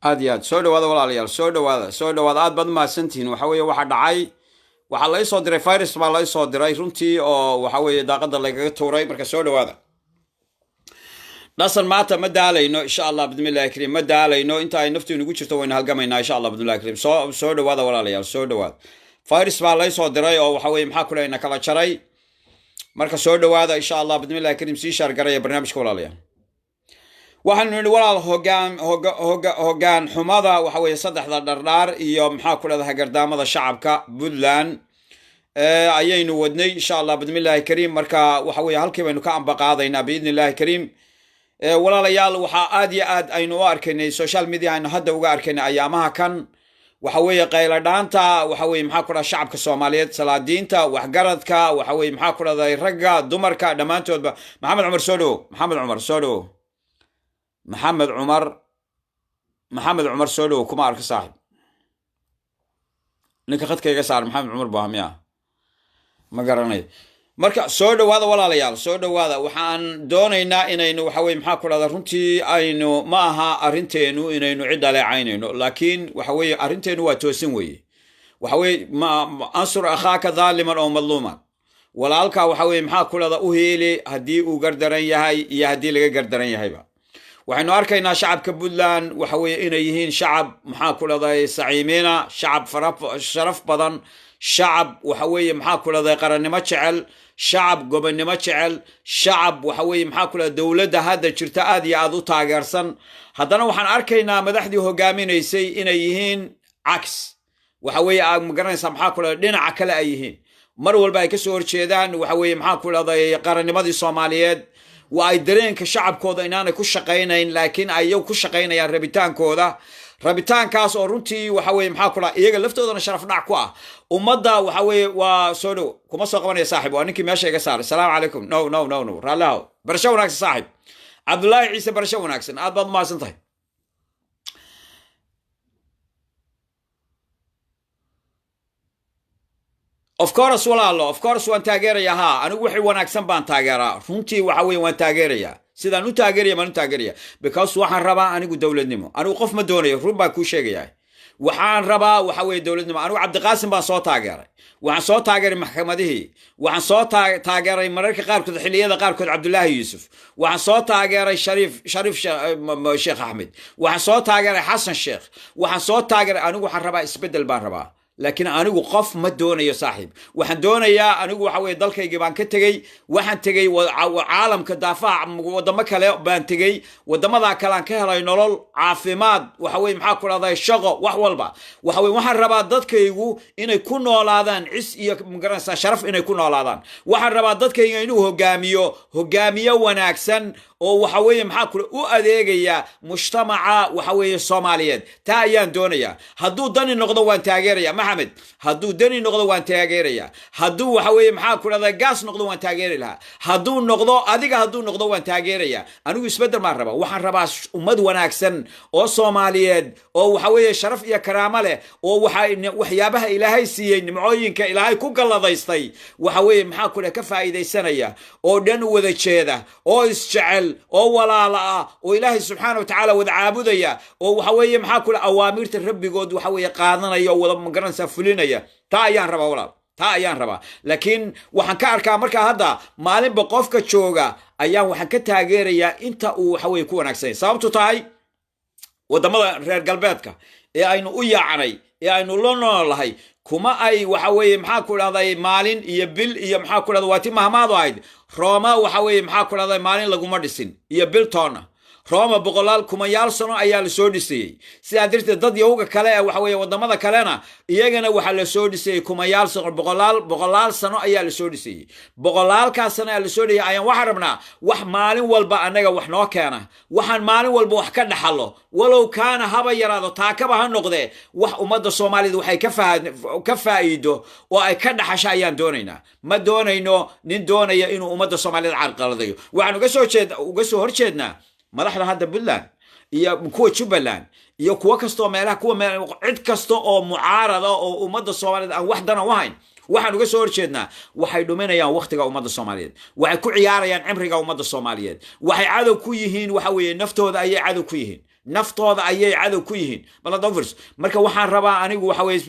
Aad iyo aad soo dhawaada, walaalayaal, soo dhawaada, soo dhawaada. Aad baad umahadsantihiin. Waxa weeye, waxaa dhacay, waxaa lai soo diray virus baa lai soo diray runtii, oo waxa weeye daaqada lagaga tuuray. Marka soo dhawaada dhasan. Maanta ma daalayno, insha Allah bidmillahi kariim, ma daalayno. Inta ay naftu inugu jirto waynu halgamaynaa, insha Allah bidmillahi kariim. Soo dhawaada, walaalayaal, soo dhawaada. Virus baa lai soo diray oo waxa weye, maxaa kuleyna kala jaray. Marka soo dhawaada, insha Allah bidmillahi kariim. Sii share garaya barnaamijka, walaalayaal. Waxaanu nidhi, walaal, hogaan xumada, waxa weeye saddexda dhardhaar iyo, maxaa ku leedahay, gardaamada shacabka Puntland ayaynu wadnay, insha Allah bidmillahi kariim. Marka waxa weye halkii baynu ka ambaqaadaynaa biidni illahi kariim. Walaalayaal, waxaa aad iyo aad aynu u arkaynay social media, aynu hadda uga arkaynay ayaamaha kan, waxa weeye qayladhaanta, waxa weye, maxaa ku dhaha, shacabka Soomaaliyeed, salaadiinta, waxgaradka, waxa weye, maxaa ku dhahday, ragga, dumarka, dhammaantoodba. Maxamed Cumar, soo dhowo. Maxamed Cumar, soo dhowo. Maxamed Cumar, Maxamed Cumar, soo dhowo. Kuma arka, saaxib. Ninka khadka iga saar Maxamed Cumar baa miya? Ma garanayo. Marka soo dhawaada, walaalayaal, soo dhawaada. Waxaan doonaynaa inaynu, waxa weye, maxaa ku dhahda, runtii aynu, ma aha arrinteenu inaynu cid dhaleecaynayno, laakiin waxa weeye arrinteenu waa toosin weeye. Waxa weye ma unsur akhaaka dhaaliman oo madluuman. Walaalka, waxa weye, maxaa ku dhahda, u heeli haddii uu gardaran yahay iyo haddii laga gardaran yahayba. Waxaynu arkaynaa shacabka Puntland, waxa weye, inay yihiin shacab, maxaa ku dhahday, saciimiina, shacab sharaf badan, shacab, waxa weeye, maxaa ku dhahday, qarannimo jecel, shacab gobonnimo jecel, shacab, waxa weeye, maxaa ku dhahday, dowladda hadda jirta aad iyo aad u taageersan. Haddana waxaan arkaynaa madaxdii hogaaminaysay inay yihiin caks, waxa weeye, aad magaranaysaa, maxaa ku dhahday, dhinaca kale ay yihiin, mar walba ay kasoo horjeedaan, waxa weeye, maxaa ku dhahday, qarannimadii Soomaaliyeed. Waa ay dareenka shacabkooda inaanay ku shaqaynayn, laakiin ay iyagu ku shaqaynayaan rabitaankooda, rabitaankaas oo runtii, waxa weye, maxaa ku dhaha, iyaga laftoodana sharaf dhac ku ah ummadda. Waxa weeye, waa soo dhow. Kuma soo qabanaya, saaxib. Waa ninkii meesha iga saaray. Salaamu calaykum. No, no, no, no, raallihaw. Barasho wanaagsan, saaxib. Cabdullaahi Ciise, barasho wanaagsan. Aad baad umahadsan tahay. Of course, walaalo, of course waan taageerayaa. Ha, anigu wixii wanaagsan baan taageeraa runtii. Waxa weye waan taageerayaa, sidaan u taageeraya baan u taageeraya, because waxaan rabaa anigu dowladnimo. Anigu qof ma doonayo, run baan kuu sheegayaa. Waxaan rabaa, waxa weye, dowladnimo. Anigu Cabdiqaasim baan soo taageeray, waxaan soo taageeray maxkamadihii, waxaan soo taageeray mararka qaarkood, xilliyada qaarkood, Cabdullaahi Yuusuf, waxaan soo taageeray Shariif Sheekh Axmed, waxaan soo taageeray Xasan Sheekh, waxaan soo taageeray. Anigu waxaan rabaa isbeddel baan rabaa, laakiin anigu qof ma doonayo, saaxiib. Waxaan doonayaa anigu, waxa weye, dalkaygii baan ka tegey, waxaan tegey caalamka daafaha, wadamo kale baan tegey. Wadamadaa kale aan ka helay nolol, caafimaad, waxa weye, maxaa ku dhahday, shaqo, wax walba. Waxa weye waxaan rabaa dadkaygu inay ku noolaadaan cis iyo, magaranaysaa, sharaf inay ku noolaadaan. Waxaan rabaa dadkayga inuu hogaamiyo hogaamiye wanaagsan oo, waxa weeye, maxaa kule, u adeegaya mujtamaca, waxa weeye, Soomaaliyeed. Taa ayaan doonayaa. Hadduu Dani noqdo waan taageeraya. Maxamed, hadduu Dani noqdo waan taageeraya. Hadduu, waxa weeye, maxaa ku dhahda, Gaas noqdo waan taageeri lahaa. Hadduu noqdo adiga, hadduu noqdo waan taageeraya. Anigu isbeddel baan rabaa. Waxaan rabaa ummad wanaagsan oo Soomaaliyeed oo, waxa weeye, sharaf iyo karaamo leh, oo waxa waxyaabaha Ilaahay siiyey, nimcooyinka Ilaahay ku galladaystay, waxa weeye, maxaa ku dhah, ka faa'iidaysanaya, oo dhan wada jeeda, oo isjecel, oo walaala ah, oo Ilaahay subxaana wa tacaala wada caabudaya, oo, waxa weeye, maxaa ku dhah, awaamiirta rabbigood, waxa weeye, qaadanaya oo wada, magaranaysaa, fulinaya. Taa ayaan rabaa, walaal, taa ayaan rabaa. Laakiin waxaan ka arkaa markaa hadda maalinba qofka jooga ayaan waxaan ka taageerayaa inta uu, waxa weye, ku wanaagsan yahay. Sababtu tahay, waddamada reer galbeedka ee aynu u yaacnay, ee aynu la noolahay, kuma ay, waxa weeye, maxaa ku dhahday, maalin iyo bil iyo, maxaa ku dhahday, waa ti mahmaadu ahayd, Rooma, waxa weeye, maxaa ku dhahday, maalin laguma dhisin iyo bil toona. Roma boqolaal kumayaal sano ayaa la soo dhisayey. Sidaa darteed dad yowga kale ee, waxa weeye, waddamada kalena iyagana waxaa la soo dhisayey kumayaal sano, boqolaal boqolaal sano ayaa la soo dhisayey. Boqolaalkaas sano ayaa la soo dhisayey. Ayaan waxaan rabnaa wax maalin walba annaga wax noo keena, waxaan maalin walba wax ka dhaxalo, walow kaana haba yaraado, taakaba ha noqdee, wax ummadda Soomaalida waxay ka faa'iido oo ay ka dhaxasho ayaan doonaynaa. Ma doonayno nin doonaya inuu ummadda Soomaalida carqaladayo. Waxaan uga soo horjeednaa madaxda hadda Puntland iyo kuwa Jubbaland iyo kuwo kastoo meelaha kuwa cid kasta oo mucaarada oo ummadda Soomaaliyeed aan wax dana u hayn. Waxaan uga soo horjeednaa waxay dhuminayaan wakhtiga ummadda Soomaaliyeed, waxay ku ciyaarayaan cimriga ummadda Soomaaliyeed, waxay cadow ku yihiin, waxa weeye, naftooda ayay cadow ku yihiin. Naftooda ayay cadow ku yihiin. Bal hadda u fiirso. Marka waxaan rabaa anigu waxa weye,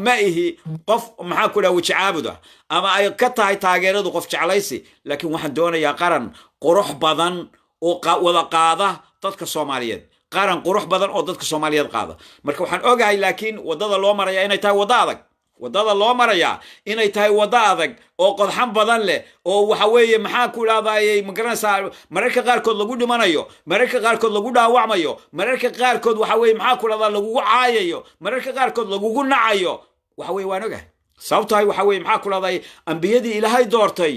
ma ihi qof, maxaa ku dhaha, weji caabud ah ama ay ka tahay taageeradu qof jeclaysi, laakiin waxaan doonayaa qaran qurux badan oo wada qaada dadka Soomaaliyeed, qaran qurux badan oo dadka Soomaaliyeed qaada. Marka waxaan ogahay laakiin waddada loo maraya inay tahay waddo adag, waddada loo marayaa inay tahay waddo adag oo qodxan badan leh, oo waxa weeye, maxaa ku idhahdayey, ma garanaysaa, mararka qaarkood lagu dhimanayo, mararka qaarkood lagu dhaawacmayo, mararka qaarkood waxa weeye, maxaa ku idhahdaa, lagugu caayayo, mararka qaarkood lagugu nacayo. Waxa weye waan ogahay sababtahay. Waxa weye, maxaa ku idhahday, ambiyadii Ilaahay doortay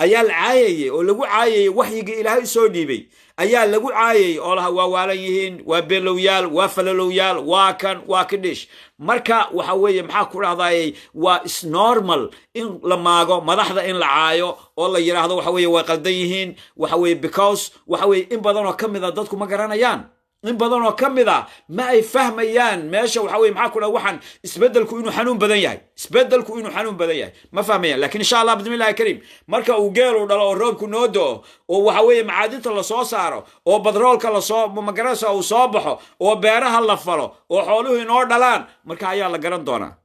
ayaa la caayayay oo lagu caayayay. Waxyigii Ilaahay soo dhiibay ayaa lagu caayayay oo laha waa waalan yihiin, waa beelowyaal, waa falalowyaal, waa kan, waa kidhish. Marka waxa weeye, maxaa ku dhahday, waa is normal in la maago madaxda, in la caayo oo la yidhaahdo waxa weeye way qaldan yihiin. Waxa weeye because waxa weeye in badan oo ka mid a dadku ma garanayaan, in badan oo ka mid a ma ay fahmayaan meesha waxa weye, maxaa ku dhaha, waxaan isbeddelku inuu xanuun badan yahay, isbeddelku inuu xanuun badan yahay ma fahmayaan. Laakiin insha Allah, bismillahi kariim, marka uu geelu dhalo oo roobku noo do'o oo waxa weeye macaadinta lasoo saaro oo badroolka lasoo magarasa uu soo baxo oo beeraha la falo oo xooluhu inoo dhalaan, marka ayaa la garan doonaa.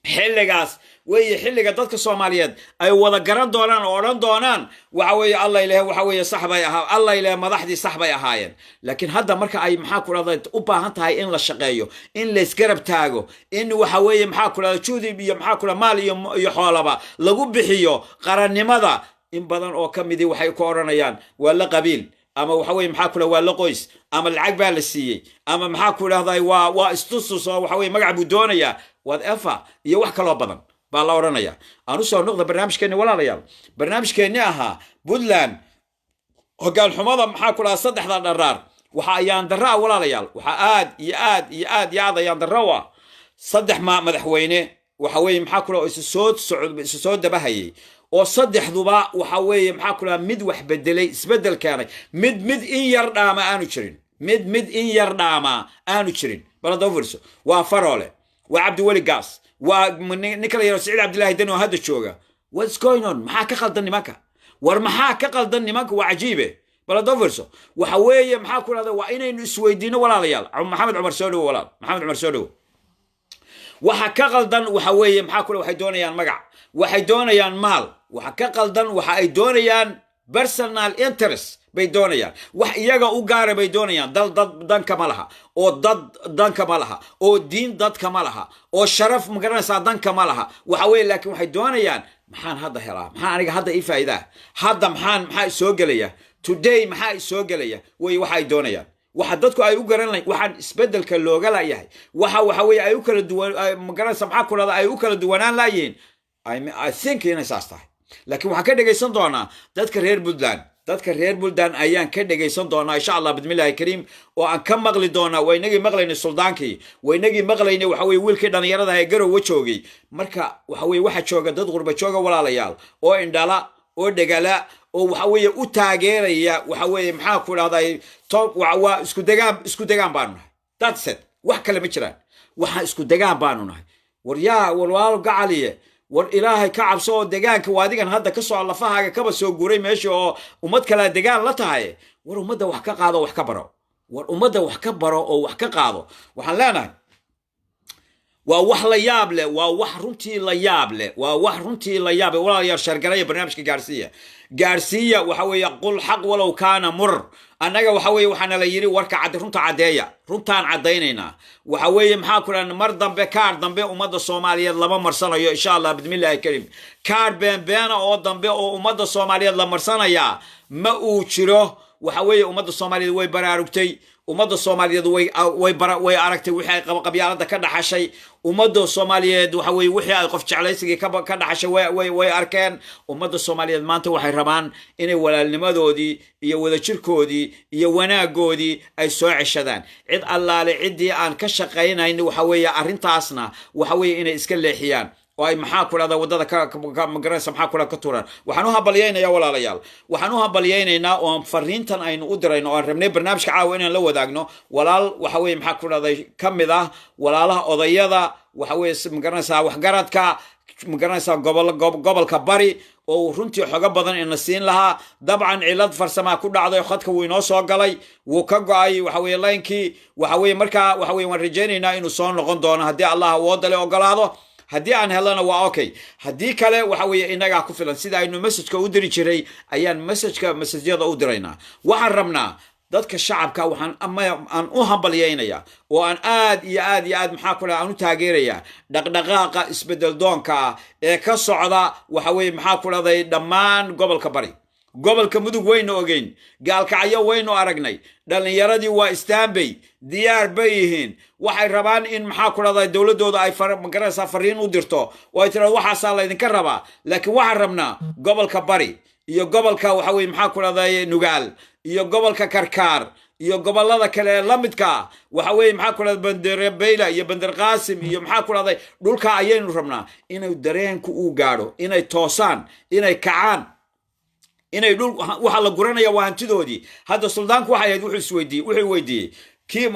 Xilligaas weeye xilliga dadka Soomaaliyeed ay wada garan doonaan oo odhan doonaan waxa weeye, "Allah ilaah, waxa weeye sax bay ahaa, Allah ilaah, madaxdii sax bay ahaayeen." Laakiin hadda marka ay, maxaa ku dhahda, u baahan tahay in la shaqeeyo, in laysgarab taago, in waxa weeye, maxaa ku dhahda, juhdi iyo, maxaa ku dhahda, maal iyo xoolaba lagu bixiyo qarannimada, in badan oo ka midii waxay ku odhanayaan waa la qabiil, ama waxa weye, maxaa ku dhahda, waa la qoys, ama lacag baa la siiyey, ama maxaa ku dhahday, waa istustus oo waxa weye magac buu doonayaa, whatever, iyo wax kaloo badan baa la odhanaya. Aan usoo noqda barnaamijkeenni, walaalayaal. Barnaamijkeenni ahaa Puntland hoggaan xumada, maxaa ku dhaha, saddexda dharaar. Waxa ayaan darro ah, walaalayaal, waxaa aad iyo aad iyo aad iyo aad ayaan darro u ah saddex ma madaxweyne, waxa weeye, maxaa ku dhaha, isu soo socod, isu soo dabahayay, oo saddexduba waxa weeye, maxaa ku dhaha, mid wax bedelay, isbedel keenay, mid mid in yar dhaama aanu jirin, mid mid in yar dhaama aanu jirin. Bal hadda u fiirso: waa Faroole, waa Cabdiweli Gaas, waa ninka la yidhahdo Siciid Cabdillaahi Deni oo hadda jooga. What's going on? Maxaa ka qaldan nimanka? War maxaa ka qaldan nimanka? Waa cajiibe. Bal hadda u fiirso. Waxa weeye, maxaa ku dhahda, waa inaynu isweydiino, walaalayaal. Maxamed Cumar, soo dhowo. Walaal Maxamed Cumar, soo dhowo. Waxa ka qaldan waxa weeye, maxaa ku waxay doonayaan magac, waxay doonayaan maal. Waxa ka qaldan waxa ay doonayaan personal interest bay doonayaan, wax iyaga u gaara bay doonayaan. Dal dad danka ma laha, oo dad danka ma laha, oo diin dadka ma laha, oo sharaf, ma garanaysaa, danka ma laha. Waxa weeye laakiin waxay doonayaan maxaan hadda helaa, maxaa aniga hadda ii faa'iidaa, hadda maxaan, maxaa isoo gelaya today, maxaa isoo gelaya wey waxa ay doonayaan. Waxa dadku ay u garan lahayn, waxaan isbedelka looga layahay, waxa weeye ay u kala duwan, ma garanaysa, maxaa ku dhahda, ay u kala duwanaan laayihiin. I think inay saas tahay, laakiin waxaan ka dhegaysan doonaa dadka reer Puntland. Dadka reer Puntland ayaan ka dhegaysan doonaa insha Allah, bismillahi kariim, oo aan ka maqli doonaa. Waa inagii maqlaynay suldaankii, waa inagii maqlaynay waxa weye wiilkii dhallinyarada ee Garowe joogay. Marka waxa weye waxa jooga dad qurba jooga, walaalayaal, oo indhala oo dhegala oo waxa weeye u taageeraya. Waxa weeye, maxaa ku dhahday, waa isku degaan, isku degaan baanu nahay. That's it, wax kale ma jiraan. Waxaan isku degaan baanu nahay. War yaa walwaalo gacaliye, war Ilaahay ka cabso oo degaanka waa adigan hadda kasoo lafahaaga kaba soo guuray meesha oo ummad kalea degaan la tahay. War ummadda wax ka qaado, wax ka baro. War ummadda wax ka baro oo wax ka qaado. Waxaan leenahay waa wax la yaab leh, waa wax runtii la yaab leh, waa wax runtii la yaab leh. Walaalayaal, share garaya barnaamijka, gaarsiiya, gaarsiiya. Waxa weeye qul xaq walow kaana mur. Annaga waxa weeye waxaana la yidhi warka cadde, runta caddeeya. Runtaan caddaynaynaa. Waxa weeye, maxaa ku dhahan, mar dambe kaar dambe ummadda Soomaaliyeed lama marsanayo insha Allah, bismillahi karim. Kaar beenbeena oo dambe oo ummadda Soomaaliyeed la marsanayaa ma uu jiro. Waxa weeye ummadda Soomaaliyeed way baraarugtay. Ummadda Soomaaliyeed way aragtay wixii ay qabyaaladda ka dhaxashay. Ummadda Soomaaliyeed waxa weye wixii ay qof jeclaysigii ka dhaxashay way arkeen. Ummadda Soomaaliyeed maanta waxay rabaan inay walaalnimadoodii iyo wadajirkoodii iyo wanaagoodii ay soo ceshadaan. Cid allaale ciddii aan ka shaqaynayn waxa weeye arrintaasna waxa weeye inay iska leexiyaan oo ay, maxaa ku dhahda, waddada ka, magaranaysa, maxaa ku dhahda, ka tuuraan. Waxaan u hambalyaynayaa, walaalayaal, waxaan u hambalyaynaynaa oo fariintan aynu u dirayno oo aan rabnay barnaamijka caawa inaan la wadaagno walaal waxa weeye, maxaa ku dhahday, ka mid ah walaalaha odayada, waxa weeye, magaranaysaa, waxgaradka, magaranaysaa, gobolka Bari. Oo runtii xogo badan ina siin lahaa. Dabcan cilad farsamaa ku dhacday, khadka wuu inoo soo galay, wuu ka go'ay, waxa weye, line-kii. Waxa weye markaa, waxa weye, waan rajaynaynaa inuu soo noqon doono haddii Allah awoodda le ogolaado. Haddii aan helana waa okay, haddii kale waxa weeye innagaa ku filan. Sida aynu message-ka u diri jiray ayaan message-ka message-yada u diraynaa. Waxaan rabnaa dadka shacabka, waxaan aan u hambalyaynayaa oo aan aad iyo aad iyo aad, maxaa ku dhaha, aan u taageerayaa dhaqdhaqaaqa isbedel doonka ah ee ka socda, waxa weye, maxaa ku dhahday, dhammaan gobolka Bari, gobolka Mudug. Waynu ogeyn, Gaalkacyo waynu aragnay, dhallinyaradii waa istaanbay, diyaar bay yihiin. Waxay rabaan in, maxaa ku dhahday, dowladdooda ay magaraysaa fariin u dirto oo ay tirado waxaasaa laydinka rabaa. Laakiin waxaan rabnaa gobolka Bari iyo gobolka, waxa weye, maxaa ku dhahday, Nugaal iyo gobolka Karkaar iyo gobolada kale ee la midka, waxa weye, maxaa ku dhahday, Banderbeyla iyo Bander Qaasim iyo, maxaa ku dhahday, dhulka ayaynu rabnaa inay dareenku uu gaadho, inay toosaan, inay kacaan, inay dhul waxa la guranaya waa hantidoodii. Hadda suldaanku waxay ahayd wuxuu isweydiiyey, wuxuu weydiiyey kii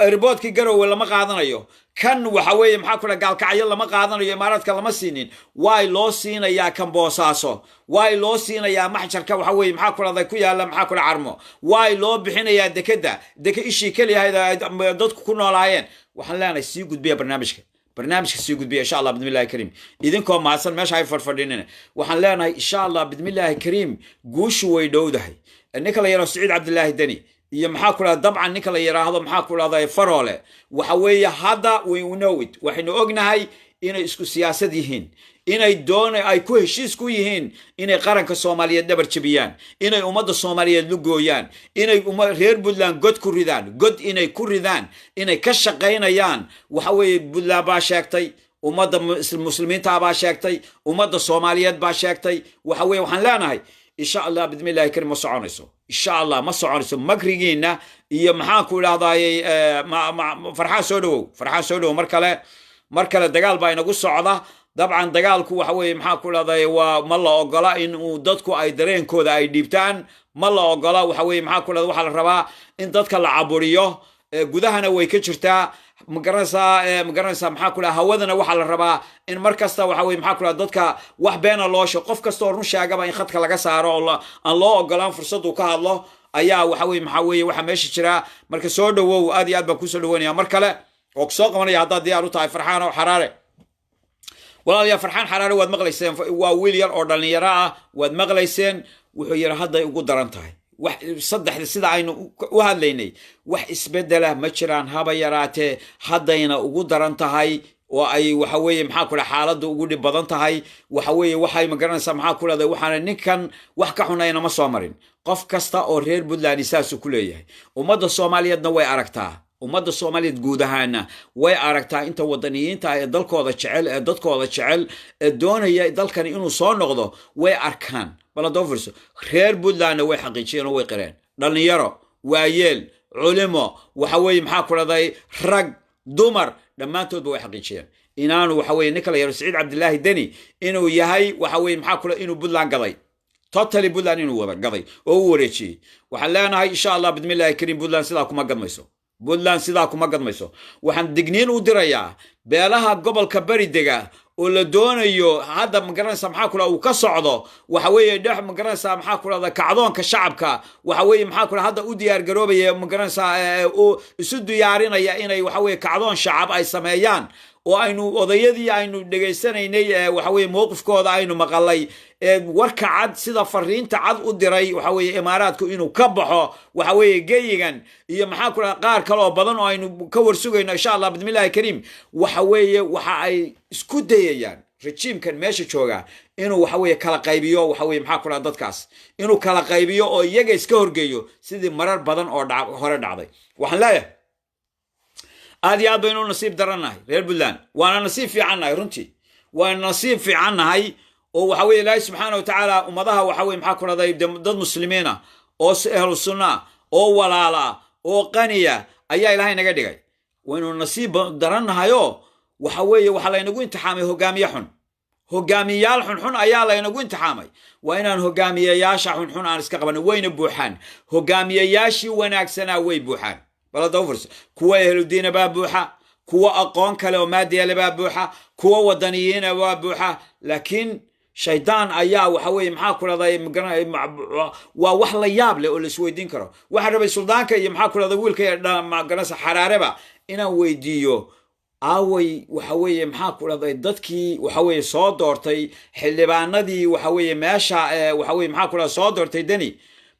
airport-kii Garowe lama qaadanayo, kan, waxa weeye, maxaa ku dhaha, Gaalkacyo lama qaadanayo, Imaaraadka lama siinin. Waay loo siinayaa kan Boosaaso? Waay loo siinayaa maxjarka, waxa weye, maxaa ku dhahday, ku yaalla, maxaa ku dhaha, Carmo? Waay loo bixinayaa dekeda, deke ishii keliyahayd dadku ku noolaayeen? Waxaan leenahay sii gudbiya barnaamijka, barnaamijka sii gudbiya, insha Allah bidmillahi kariim. Idinkoo mahadsan, meesha hay fadhfadhinina. Waxaan leenahay, insha Allah bidmillahi kariim, guushu way dhowdahay. Ninka la yidhahdo Siciid Cabdillaahi Deni iyo, maxaa ku dhahda, dabcan ninka la yidhaahdo, maxaa ku dhahda, Faroole, waxa weeye hadda we know it, waxaynu ognahay inay isku siyaasad yihiin, inay doona ay ku heshiis ku yihiin inay qaranka Soomaaliyeed dhabar jebiyaan, inay ummadda Soomaaliyeed lugooyaan, inay reer Puntland god ku ridaan, god inay ku ridaan, inay ka shaqaynayaan. Waxa weeye Puntland baa sheegtay, ummadda muslimiinta baa sheegtay, ummadda Soomaaliyeed baa sheegtay. Waxa weye waxaan leenahay, insha Allah bidmi illahi karim, ma soconayso, insha Allah ma soconayso makrigiina iyo, maxaan ku idhahdayey. Farxaan soo dhawow, Farxaan soo dhawow. Mar kale, mar kale dagaal baa inagu socda. Dabcan dagaalku, waxa weeye, maxaa ku idhahday, waa ma la ogola in uu dadku ay dareenkooda ay dhiibtaan, ma la ogola. Waxa weye, maxaa ku idhahda, waxaa la rabaa in dadka la caburiyo. Gudahana way ka jirtaa, magaranaysaa, magaranaysaa, maxaa ku dhaha, hawadana waxaa la rabaa in mar kasta, waxa weye, maxaa ku dhaha, dadka wax beena loo sheego. Qof kasta oo run sheegaba in khadka laga saaro oo aan loo ogolaan fursaddu ka hadlo ayaa, waxa weye, maxaa weeye, waxaa meesha jiraa. Marka soo dhawow, aad iyo aad baan kusoo dhaweynaya mar kale oo kusoo qabanaya haddaad diyaar u tahay. Farxaan oo Xaraare, walaalayaal, Farxaan Xaraare waad maqlayseen, waa wiil yar oo dhallinyaro ah, waad maqlayseen. Wuxuu yidhi hadday ugu daran tahay wax saddexda sida aynu u hadlaynay, wax isbedela ma jiraan haba yaraatee. Haddayna ugu daran tahay oo ay, waxa weeye, maxaa ku dhaha, xaaladda ugu dhib badan tahay. Waxa weeye waxay, magaranaysaa, maxaa ku leedahay, waxaana ninkan wax ka xunayna ma soo marin. Qof kasta oo reer Puntland saasuu ku leeyahay. Ummadda Soomaaliyeedna way aragtaa, ummadda Soomaaliyeed guud ahaana way aragtaa, inta wadaniyiinta ah ee dalkooda jecel, ee dadkooda jecel, ee doonaya dalkani inuu soo noqdo way arkaan. Bal haddaba fiirso, reer Puntlandna way xaqiijiyeen oo way qireen, dhallinyaro, waayeel, culimo, waxa weeye, maxaa ku dhahday, rag, dumar, dhammaantoodba way xaqiijiyeen inaanu, waxa weye, ninka la yaro Siciid Cabdilaahi Deni inuu yahay, waxa weye, maxaa kula, inuu Puntland gaday, totally Puntland inuu wada gaday oo u wareejiyey. Waxaan leenahay, insha Allah bidmillahi kariim, Puntland sidaa kuma gadmayso, Puntland sidaa kuma gadmayso. Waxaan digniin u dirayaa beelaha gobolka Bari dega oo la doonayo hadda, magaranaysa, maxaa kula, uu ka socdo, waxa weeye, dhex, magaranaysa, maxaa ku dhahda, kacdoonka shacabka, waxa weeye, maxaa ku hadda u diyaar garoobaya, magaranaysaa, isu diyaarinaya inay, waxa weeye, kacdoon shacab ay sameeyaan, oo aynu odayadii aynu dhegaysanaynay, waxa weeye, mowqifkooda aynu maqalay, warka cad, sida fariinta cad u diray, waxa weeye, Imaaraadku inuu ka baxo, waxa weeye, geyigan iyo, maxaa ku dhaha, qaar kale oo badan oo aynu ka warsugayno, insha Allah bismillahi kariim. Waxa weeye waxa ay isku dayayaan rajiimkan meesha jooga inuu, waxa weeye, kala qaybiyo, waxa weye, maxaa ku dhaha, dadkaas inuu kala qaybiyo oo iyaga iska horgeeyo, sidii marar badan oo hore dhacday. Waxaan leeyahay, aad iyo aad baynu u nasiib darannahay reer Puntland, waana nasiib fiicannahay runtii, waana nasiib fiicannahay. Oo waxa weye Ilaahay subxaana watacaala ummadaha, waxa weye, maxaa ku dhahday, dad muslimiina oo ahlu sunna oo walaala oo qaniya ayaa Ilaahay naga dhigay. Waynu nasiib darannahayoo, waxa weeye, waxaa laynagu imtixaamay hogaamiye xun, hogaamiyayaal xunxun ayaa laynagu imtixaamay. Waa inaan hogaamiyayaasha xunxun aan iska qabanin. Wayna buuxaan hogaamiyayaashii wanaagsanaa, way buuxaan. Baladawfurs, kuwa ehludiina baa buuxa, kuwa aqoon kale oo maadiyale baa buuxa, kuwa wadaniyiina waa buuxa, laakiin Shaydaan ayaa waxa weeye, maxaa ku dhahday, waa wax la yaab leh oo la isweydiin karo. Waxaan rabay suldaanka iyo, maxaa ku dhahday, wiilka magaranaysa Xaraareba inaan weydiiyo: aaway, waxa weeye, maxaa ku dhahday, dadkii, waxa weeye, soo doortay xildhibaanadii, waxa weeye, meesha, waxa weye, maxaa ku dhahday, soo doortay Deni?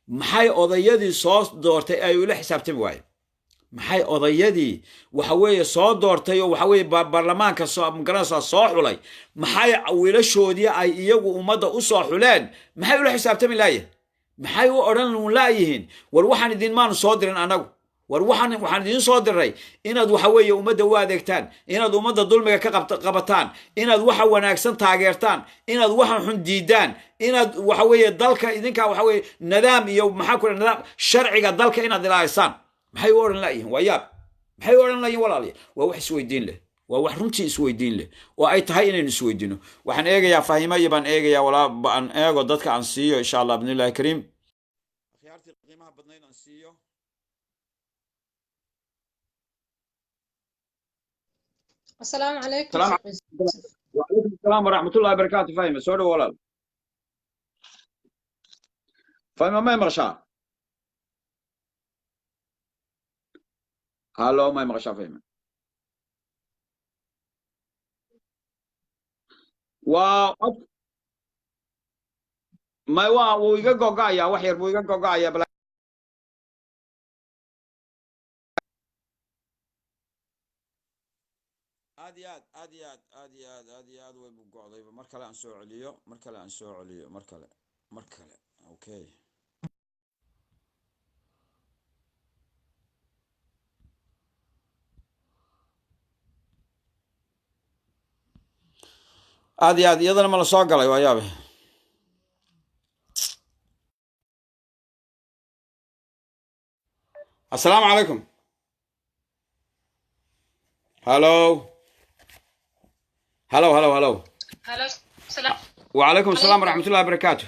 Maxay odayadii soo doortay ay ula xisaabtami waayeen? Maxay odayadii, waxa weeye, soo doortay oo, waxa weeye, baarlamaanka soo, magaranaysaa, soo xulay, maxay wiilashoodii ay iyagu ummadda u soo xuleen maxay ula xisaabtami laayihin? Maxay u odhan laayihiin: "War waxaan idinmaanu soo dirin annagu, war waxaan idiin soo diray inaad, waxa weeye, ummadda u adeegtaan, inaad ummadda dulmiga ka qabataan, inaad waxa wanaagsan taageertaan, inaad waxa xun diidaan, inaad, waxa weeye, dalka idinka, waxa weeye, nidaam iyo, maxaa ku, nidaam sharciga dalka inaad ilaalisaan"? Maxay u odhan laayihiin? Waa yaab. Maxay u odhan laayihin, walaalayaal? Waa wax isweydiin leh, waa wax runtii isweydiin leh oo ay tahay inaynu isweydiino. Waxaan eegayaa Fahimo iyo baan eegayaa walaa aan eego dadka aan siiyo, insha Allah bidnillahi kariim, akhyaartii qiimaha badnayd aan siiyo. السلام عليكم. السلام. وعليكم السلام ورحمة الله وبركاته. فاهمة، soo dhowo walaal. Fahima, may maqashaa? Halo, may maqashaa, Fahima? Waa may, waa wuu iga gogo'ayaa, wax yar buu iga gogo'ayaa. Bal aad iyo aad, aad iyo aad, aad iyo aad, aad iyo aad way bu go'dayba. Mar kale aan soo celiyo, mar kale aan soo celiyo, mar kale, mar kale. Okay, aad iyo aad. Iyadana ma la soo galay? Waa yaabe. Assalaamu calaykum. Halo, halo, halo, halo. هلا، السلام. وعليكم السلام ورحمة الله وبركاته.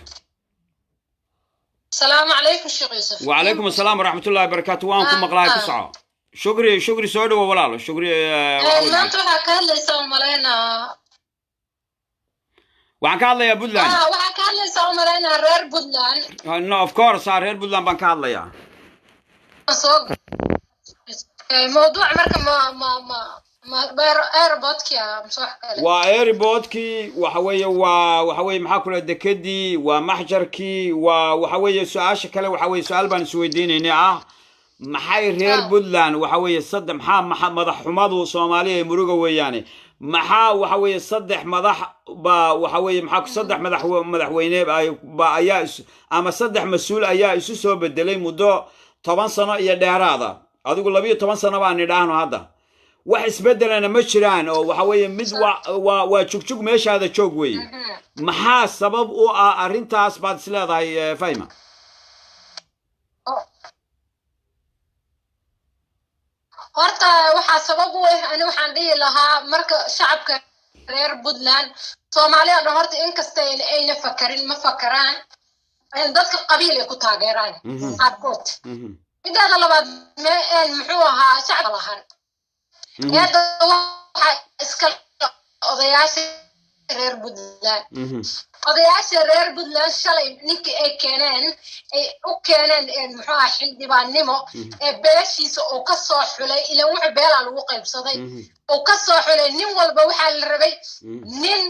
السلام عليكم شيخ يوسف. وعليكم السلام ورحمة الله وبركاته. Waan ku maqlaay, ku soco. Shukri, Shukri, soo dhawo walaalo Shukri. Waxa weeye Maanta waxaa ka hadlaysaa umalaynaa. Waxaan ka hadlayaa Puntland. Waxaa ka hadlaysaa umalaynaa reer Puntland. No, of course, reer Puntland baan ka hadlayaa. Soo mawduuc marka ma airportkii mise wax kale? Waa airportkii, waxa weeye, waa, waxa weeye, maxaa kula, dekedii, waa maxjarkii, waa, waxa weeye, su-aasha kale, waxa weeye, su-aal baan isweydiinaynay ah: maxay reer Puntland, waxa weeye, saddex, maxaa madax xumadu Soomaaliya ee muruga weeyaane, maxaa, waxa weeye, saddex madax baa, waxa weeye, maxaa saddex madax madaxweyne ba ayaa ama saddex mas-uul ayaa isu soo bedelay muddo 10 sano iyo dheeraada, adigu 12 sano baan nidhaahno hadda, wax isbedelana ma jiraan, oo waxa weeye mid waa jugjug meeshaada joog weeye. Maxaa sabab u ah arrintaas baad is leedahay, Fahima? Horta waxaa sabab u ah, ani waxaan dhihi lahaa, marka shacabka reer Puntland, Soomaaliya dhan horta, inkasta ayna fakarin, ma fakaraan in dadka qabiil ay ku taageeraan qaarkood. Midaada labaad, muxuu ahaa, shacabka lahan eedda waxaa iska odayaasha reer Puntland. Odayaasha reer Puntland shalay ninkii ay keeneen, ay u keeneen, muxuu ahaa, xildhibaannimo ee beeshiisa uu ka soo xulay, ilan wuxuu beelaa lagu qaybsaday, uu ka soo xulay, nin walba waxaa la rabay nin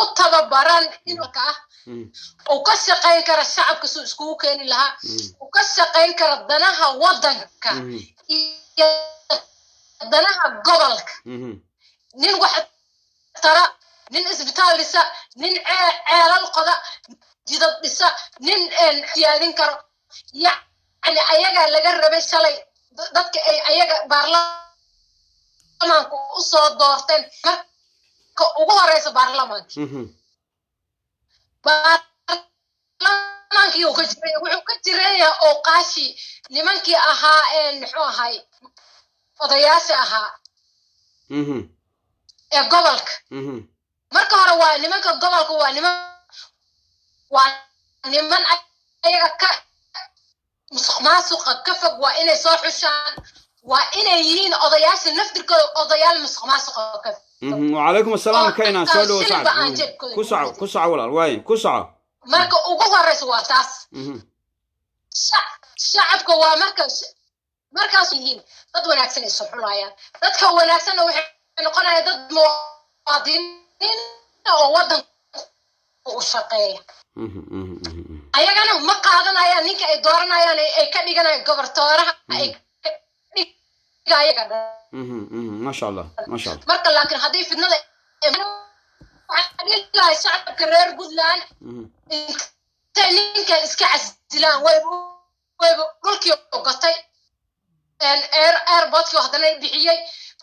u tababaran inuu ka ah uu ka shaqayn kara shacabka suu iskugu keeni lahaa, uu ka shaqayn kara danaha waddanka iyo danaha gobolka, nin wax tara, nin isbitaal dhisa, nin ceelal qoda, jidad dhisa, nin siyaadin karo. Yacni ayagaa laga rabay shalay dadka ay ayaga baarlamaanka u soo doorteen. Marka ugu horeysa baarlamaanka, baarlamaankii uu ka jiray, wuxuu ka jiraya oo qaashi nimankii ahaa, muxuu ahay, odayaasha ahaa ee gobolka. Marka hore waa nimanka gobolka, waa niman ayaga ka musuq maasuqa ka fog, waa inay soo xushaan, waa inay yihiin odayaasha naftirkooda odayaal musuq maasuqa ka Wacalaykum asalaam. Oo Kaynaan, soo aan dhowo shilinba saaxib. aan jeebkooda Ku ku soco, ridin. ku soco walaal, waaye ku soco. Marka ugu horeysa waa taas. Shacabka waa marka markaas yihiin dad wanaagsan ay soo xulayaan. Dadka wanaagsanna waxay noqonayaan dad muwaadiniin oo wadanka u shaqeeya. Ayagana ma qaadanayaan ninka ay dooranayaan ay ka dhiganayaan gobortooraha ay ka dhigayaga dhan. Maasha Allah, maasha Allah. Marka laakiin haddii fidnada, waxaan dhihi lahay shacabka reer Puntland intay ninkan iska casilaan, wayba dhulkii gatay, airportkii haddana bixiyey,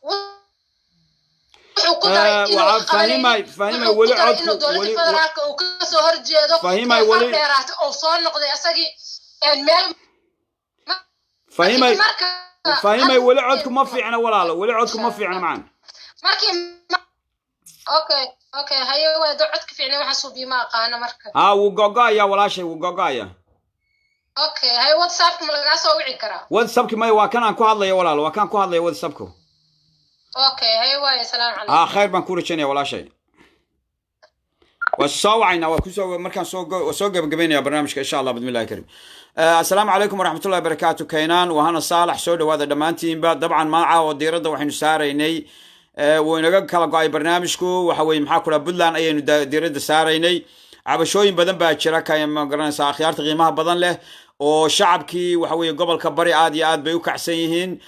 wuxuu ku daray inuu waxaa qabanaynin, Fahimay wuxuu ku weli daray codku inuu dowladda federaalka uu kasoo horjeedo. Fahimay ee weli dheeraatay oo soo noqday asagii meel Fahimay marka Fahimay, weli codku ma fiicna walaalo, weli codku ma fiicna macaan. Markii okay, haye, waa do codka fiicnay, waxaan suubiyo ma aqaano marka. Haa, wuu gogo'aya walaashay, wuu gogo'aya. Okay, haye, WhatsAppka ma lagaa soo wici karaa? WhatsAppki maya, waa kan aan ku hadlayo walaalo, waa kan ku hadlaya WhatsAppku. Okay, haye, waaye, salaamu calaykum. Haa, khayr baan ku rajaynaya walaashay, waa soo wacaynaa, waa kusoo markaan soo gabagabaynaya barnaamijka insha Allah bismillahi karim. Assalaamu calaykum waraxmatullahi wabarakaatu. Kaynaan wahana Saalax, soo dhawaada dhammaantiinba. Dabcan magaca oo diiradda waxaynu saaraynay, wuu inaga kala go'ay barnaamijku, waxa weeye maxaa kula Puntland ayaynu diiradda saaraynay. Cabashooyin badan baa jira, ka ma garanaysaa, akhyaarta qiimaha badan leh oo shacabkii waxa weeye gobolka Bari aad iyo aad bay u kacsan yihiin.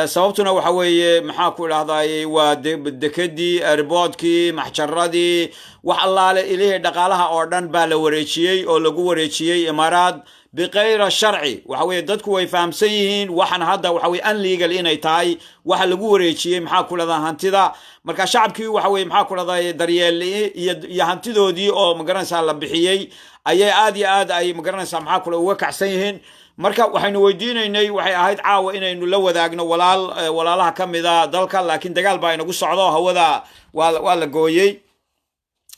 Sababtuna waxa weeye maxaa ku idhahdaay, waa dekedii, airportkii, maxjaradii, wax allaale ilihii dhaqaalaha oo dhan baa la wareejiyey oo lagu wareejiyey Imaaraad biqayra sharci. Waxa weeye dadku way fahamsan yihiin waxan hadda waxa weye illegal inay tahay waxa lagu wareejiyey maxaa ku dhahdaa hantida. Marka shacabkii waxa weye maxaa ku dhahdaa daryeel iyo hantidoodii oo magaranaysaa la bixiyey ayay aad iyo aad ay magaranaysaa maxaa kule uga kacsan yihiin. Marka waxaynu weydiinaynay waxay ahayd caawa inaynu la wadaagno walaal walaalaha ka mida dalka, laakiin dagaal baa inagu socdo, hawada waa la gooyey,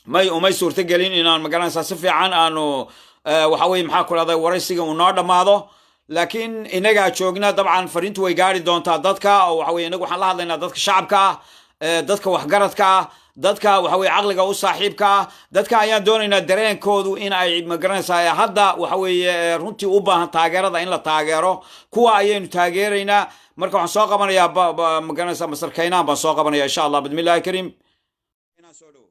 may umay suurtagelin inaan magaranaysaa si fiican aanu waxa weye maxaa ku dhahday waraysiga uu noo dhammaado. Laakiin inagaa joogna, dabcan fariintu way gaari doontaa dadka, oo waxa weye inagu waxaan la hadlaynaa dadka shacabka ah, dadka waxgaradka ah, dadka waxa weye caqliga u saaxiibka ah. Dadka ayaan doonaynaa dareenkoodu in ay magaranaysaa hadda waxa weeye runtii u baahan taageerada in la taageero, kuwa ayaynu taageeraynaa. Marka waxaan soo qabanayaa magaranaysaa Masar Kaynaan baan soo qabanaya insha Allah bismillahi karim. Soo dhowo.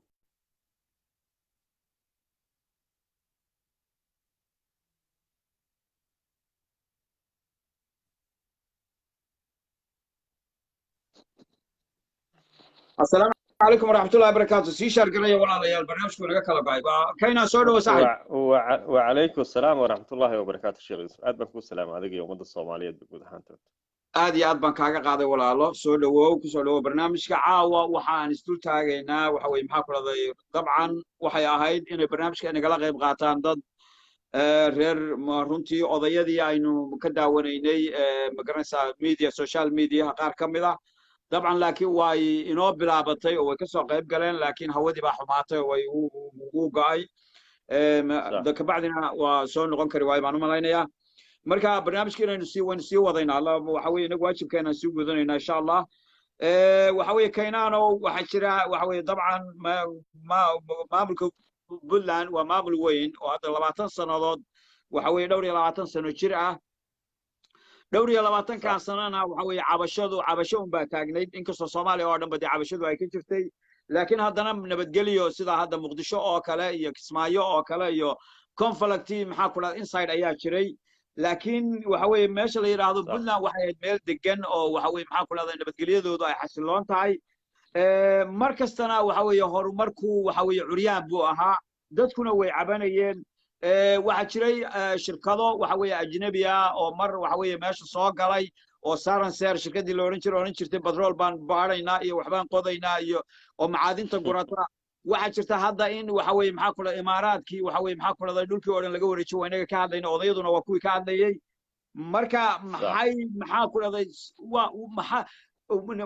Asalaamu calaykum waraxmatullahi wabarakaatu. Sii share garaya walaalayaal, barnaamijku naga kala go'ay. Waa Kaynaan, soo dhowo saaxiib. وعليكم السلام ورحمة الله وبركاته شيخ يوسف، aad baan kuu salaamay adiga iyo ummadda Soomaaliyeed guud ahaantood. Aad iyo aad baan kaaga qaaday walaalo, soo dhowow, kusoo dhowow barnaamijka. Caawa waxaan isdul taagaynaa waxa weye maxaa ku dhahday, dabcan waxay ahayd inay barnaamijka inagala qayb qaataan dad reer runtii odayadii aynu ka daawanaynay magaranaysaa media, social mediaha qaar ka mid ah dabcan, laakiin way inoo bilaabatay oo way kasoo qayb galeen, laakiin hawadii baa xumaatay oo way u go'ay. Kabacdina waa soo noqon kari waayo baan u malaynayaa. Marka barnaamijka inaynu sii waynu sii wadaynaa, waxa weye inagu waajibkeenaan sii gudanaynaa insha Allah. Waxa weye Kaynaanow, waxaa jira waxa weye dabcan maamulka Puntland waa maamul weyn oo hadda 20 sannadood, waxa weye dhowr iyo 20 sano jir ah. Dhowr iyo 20-kaa sanana waxa weye cabashadu cabasho unbaa taagnayd, inkastoo Soomaaliya oo dhan ba dee cabashadu ay ka jirtay, laakiin haddana nabadgelyo sida hadda Muqdisho oo kale iyo Kismaayo oo kale iyo conflict maxaa ku dhahda inside ayaa jiray, laakiin waxa weeye meesha la yidhaahdo Puntland waxay ahayd meel degan oo waxa weye maxaa ku dhahda nabadgelyadoodu ay xasiloon tahay. Mar kastana waxa weeye horumarku waxa weeye curyaan buu ahaa, dadkuna way cabanayeen. Waxaa jiray shirkado waxa weeye ajnabi ah oo mar waxa weeye meesha soo galay oo Saranser shirkadii la odhan jiray, odhan jirtay batrool baan baadhaynaa iyo waxbaan qodaynaa iyo oo macaadinta gurata. Waxaa jirta hadda in waxa weeye maxaa kula Imaaraadkii waxa weeye maxaa kulada dhulkii oo dhan laga wareejiyo, waa inaga ka hadlayna, odayaduna waa kuwii ka hadlayay. Marka maxay maxaa ku dhahday waa maxaa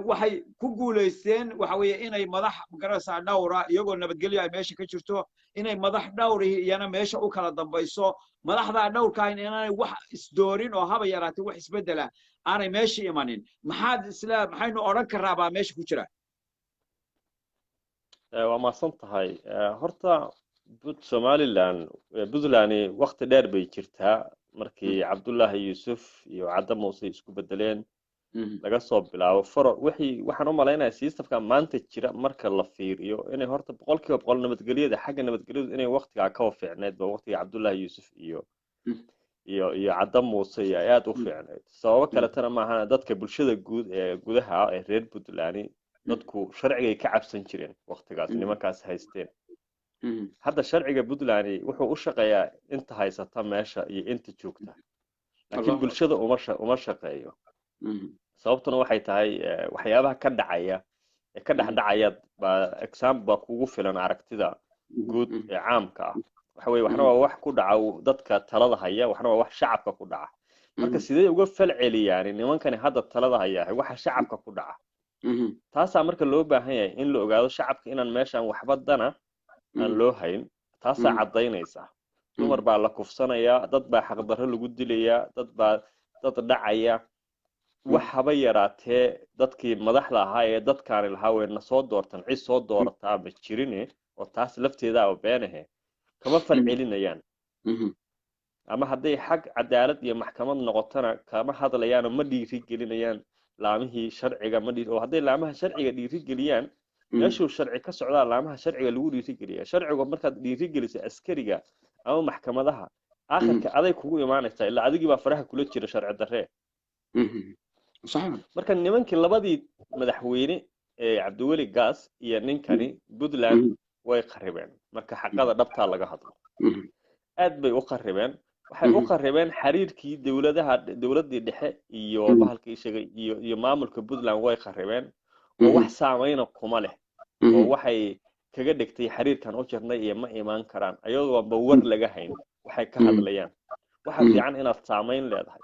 waxay ku guulaysteen waxa weeye inay madax magaraysaa dhowra, iyagoo nabadgelyo ay meesha ka jirto, inay madax dhowrihi iyana meesha u kala dambayso, madaxdaa dhowrkaa inaanay wax isdoorin oo haba yaraatay wax isbeddela aanay meesha imanin. Maxaad isla maxaynu odhan karraa baa meesha ku jira? Waa mahadsan tahay. Horta Somaliland, Puntland waqti dheer bay jirtaa. Markii Cabdullaahi Yuusuf iyo Cadda Muuse isku bedeleen, laga soo bilaabo faro, wixii waxaan u malaynayaa systemka maanta jira marka la fiiriyo inay horta 100% nabadgelyada, xagga nabadgelyadu inay waqtigaa ka fiicneyd ba waqtigii Cabdullaahi Yuusuf iyo Cadda Muuse iyo ay aada u fiicneyd. Sababo kaletana maaha, dadka bulshada guud ee gudaha ee reer Puntland, dadku sharcigay ka cabsan jireen waqtigaas nimankaas haysteen. Hadda sharciga Puntland wuxuu u shaqeeyaa inta haysata meesha iyo inta joogta, laakiin bulshada uma shaqeeyo. Sababtuna waxay tahay waxyaabaha ka dhacaya ee ka dhex dhacaya baa example baa kugu filan. Aragtida guud ee caamka ah waxa weye, waxna waa wax ku dhaca dadka talada haya, waxna waa wax shacabka ku dhaca. Marka sidee uga fal celiyaan nimankani hadda talada haya waxa shacabka ku dhaca? Taasaa marka loo baahan yahay in la ogaado shacabka inaan meeshan waxba dana aan loo hayn. Taasaa caddaynaysa. Dumar baa la kufsanayaa, dad baa xaqdarro lagu dilayaa, dad baa dad dhacaya. Wax haba yaraatee dadkii madaxda ahaa ee dadkaani lahaa wayna soo doortan, cid soo doorataa ma jirine, oo taas lafteedaaba beenahe, kama fal celinayaan. Ama hadday xag cadaalad iyo maxkamad noqotona, kama hadlayaanoo ma dhiiri gelinayaan laamihii sharciga, ma dhiiri. Oo hadday laamaha sharciga dhiiri geliyaan, meeshuu sharci ka socdaa laamaha sharciga lagu dhiirigeliya. Sharcigu markaad dhiirigelisay askariga ama maxkamadaha, aakhirka aday kugu imaanaysaa, ilaa adigii baa faraha kula jira sharci darree. Marka nimankii labadii madaxweyne ee Cabdiweli Gaas iyo ninkani Puntland way qaribeen. Marka xaqada dhabtaa laga hadlo, aad bay u qaribeen. Waxay u qaribeen xiriirkii dowladaha, dowladdii dhexe iyo bahalkii sheegay iyo maamulka Puntland way qaribeen, oo wax saameyna kuma leh, oo waxay kaga dhigtay xiriirkan u jirnay iyo ma imaan karaan, ayagoonba war laga hayn waxay ka hadlayaan. Waxa fiican inaad saamayn leedahay.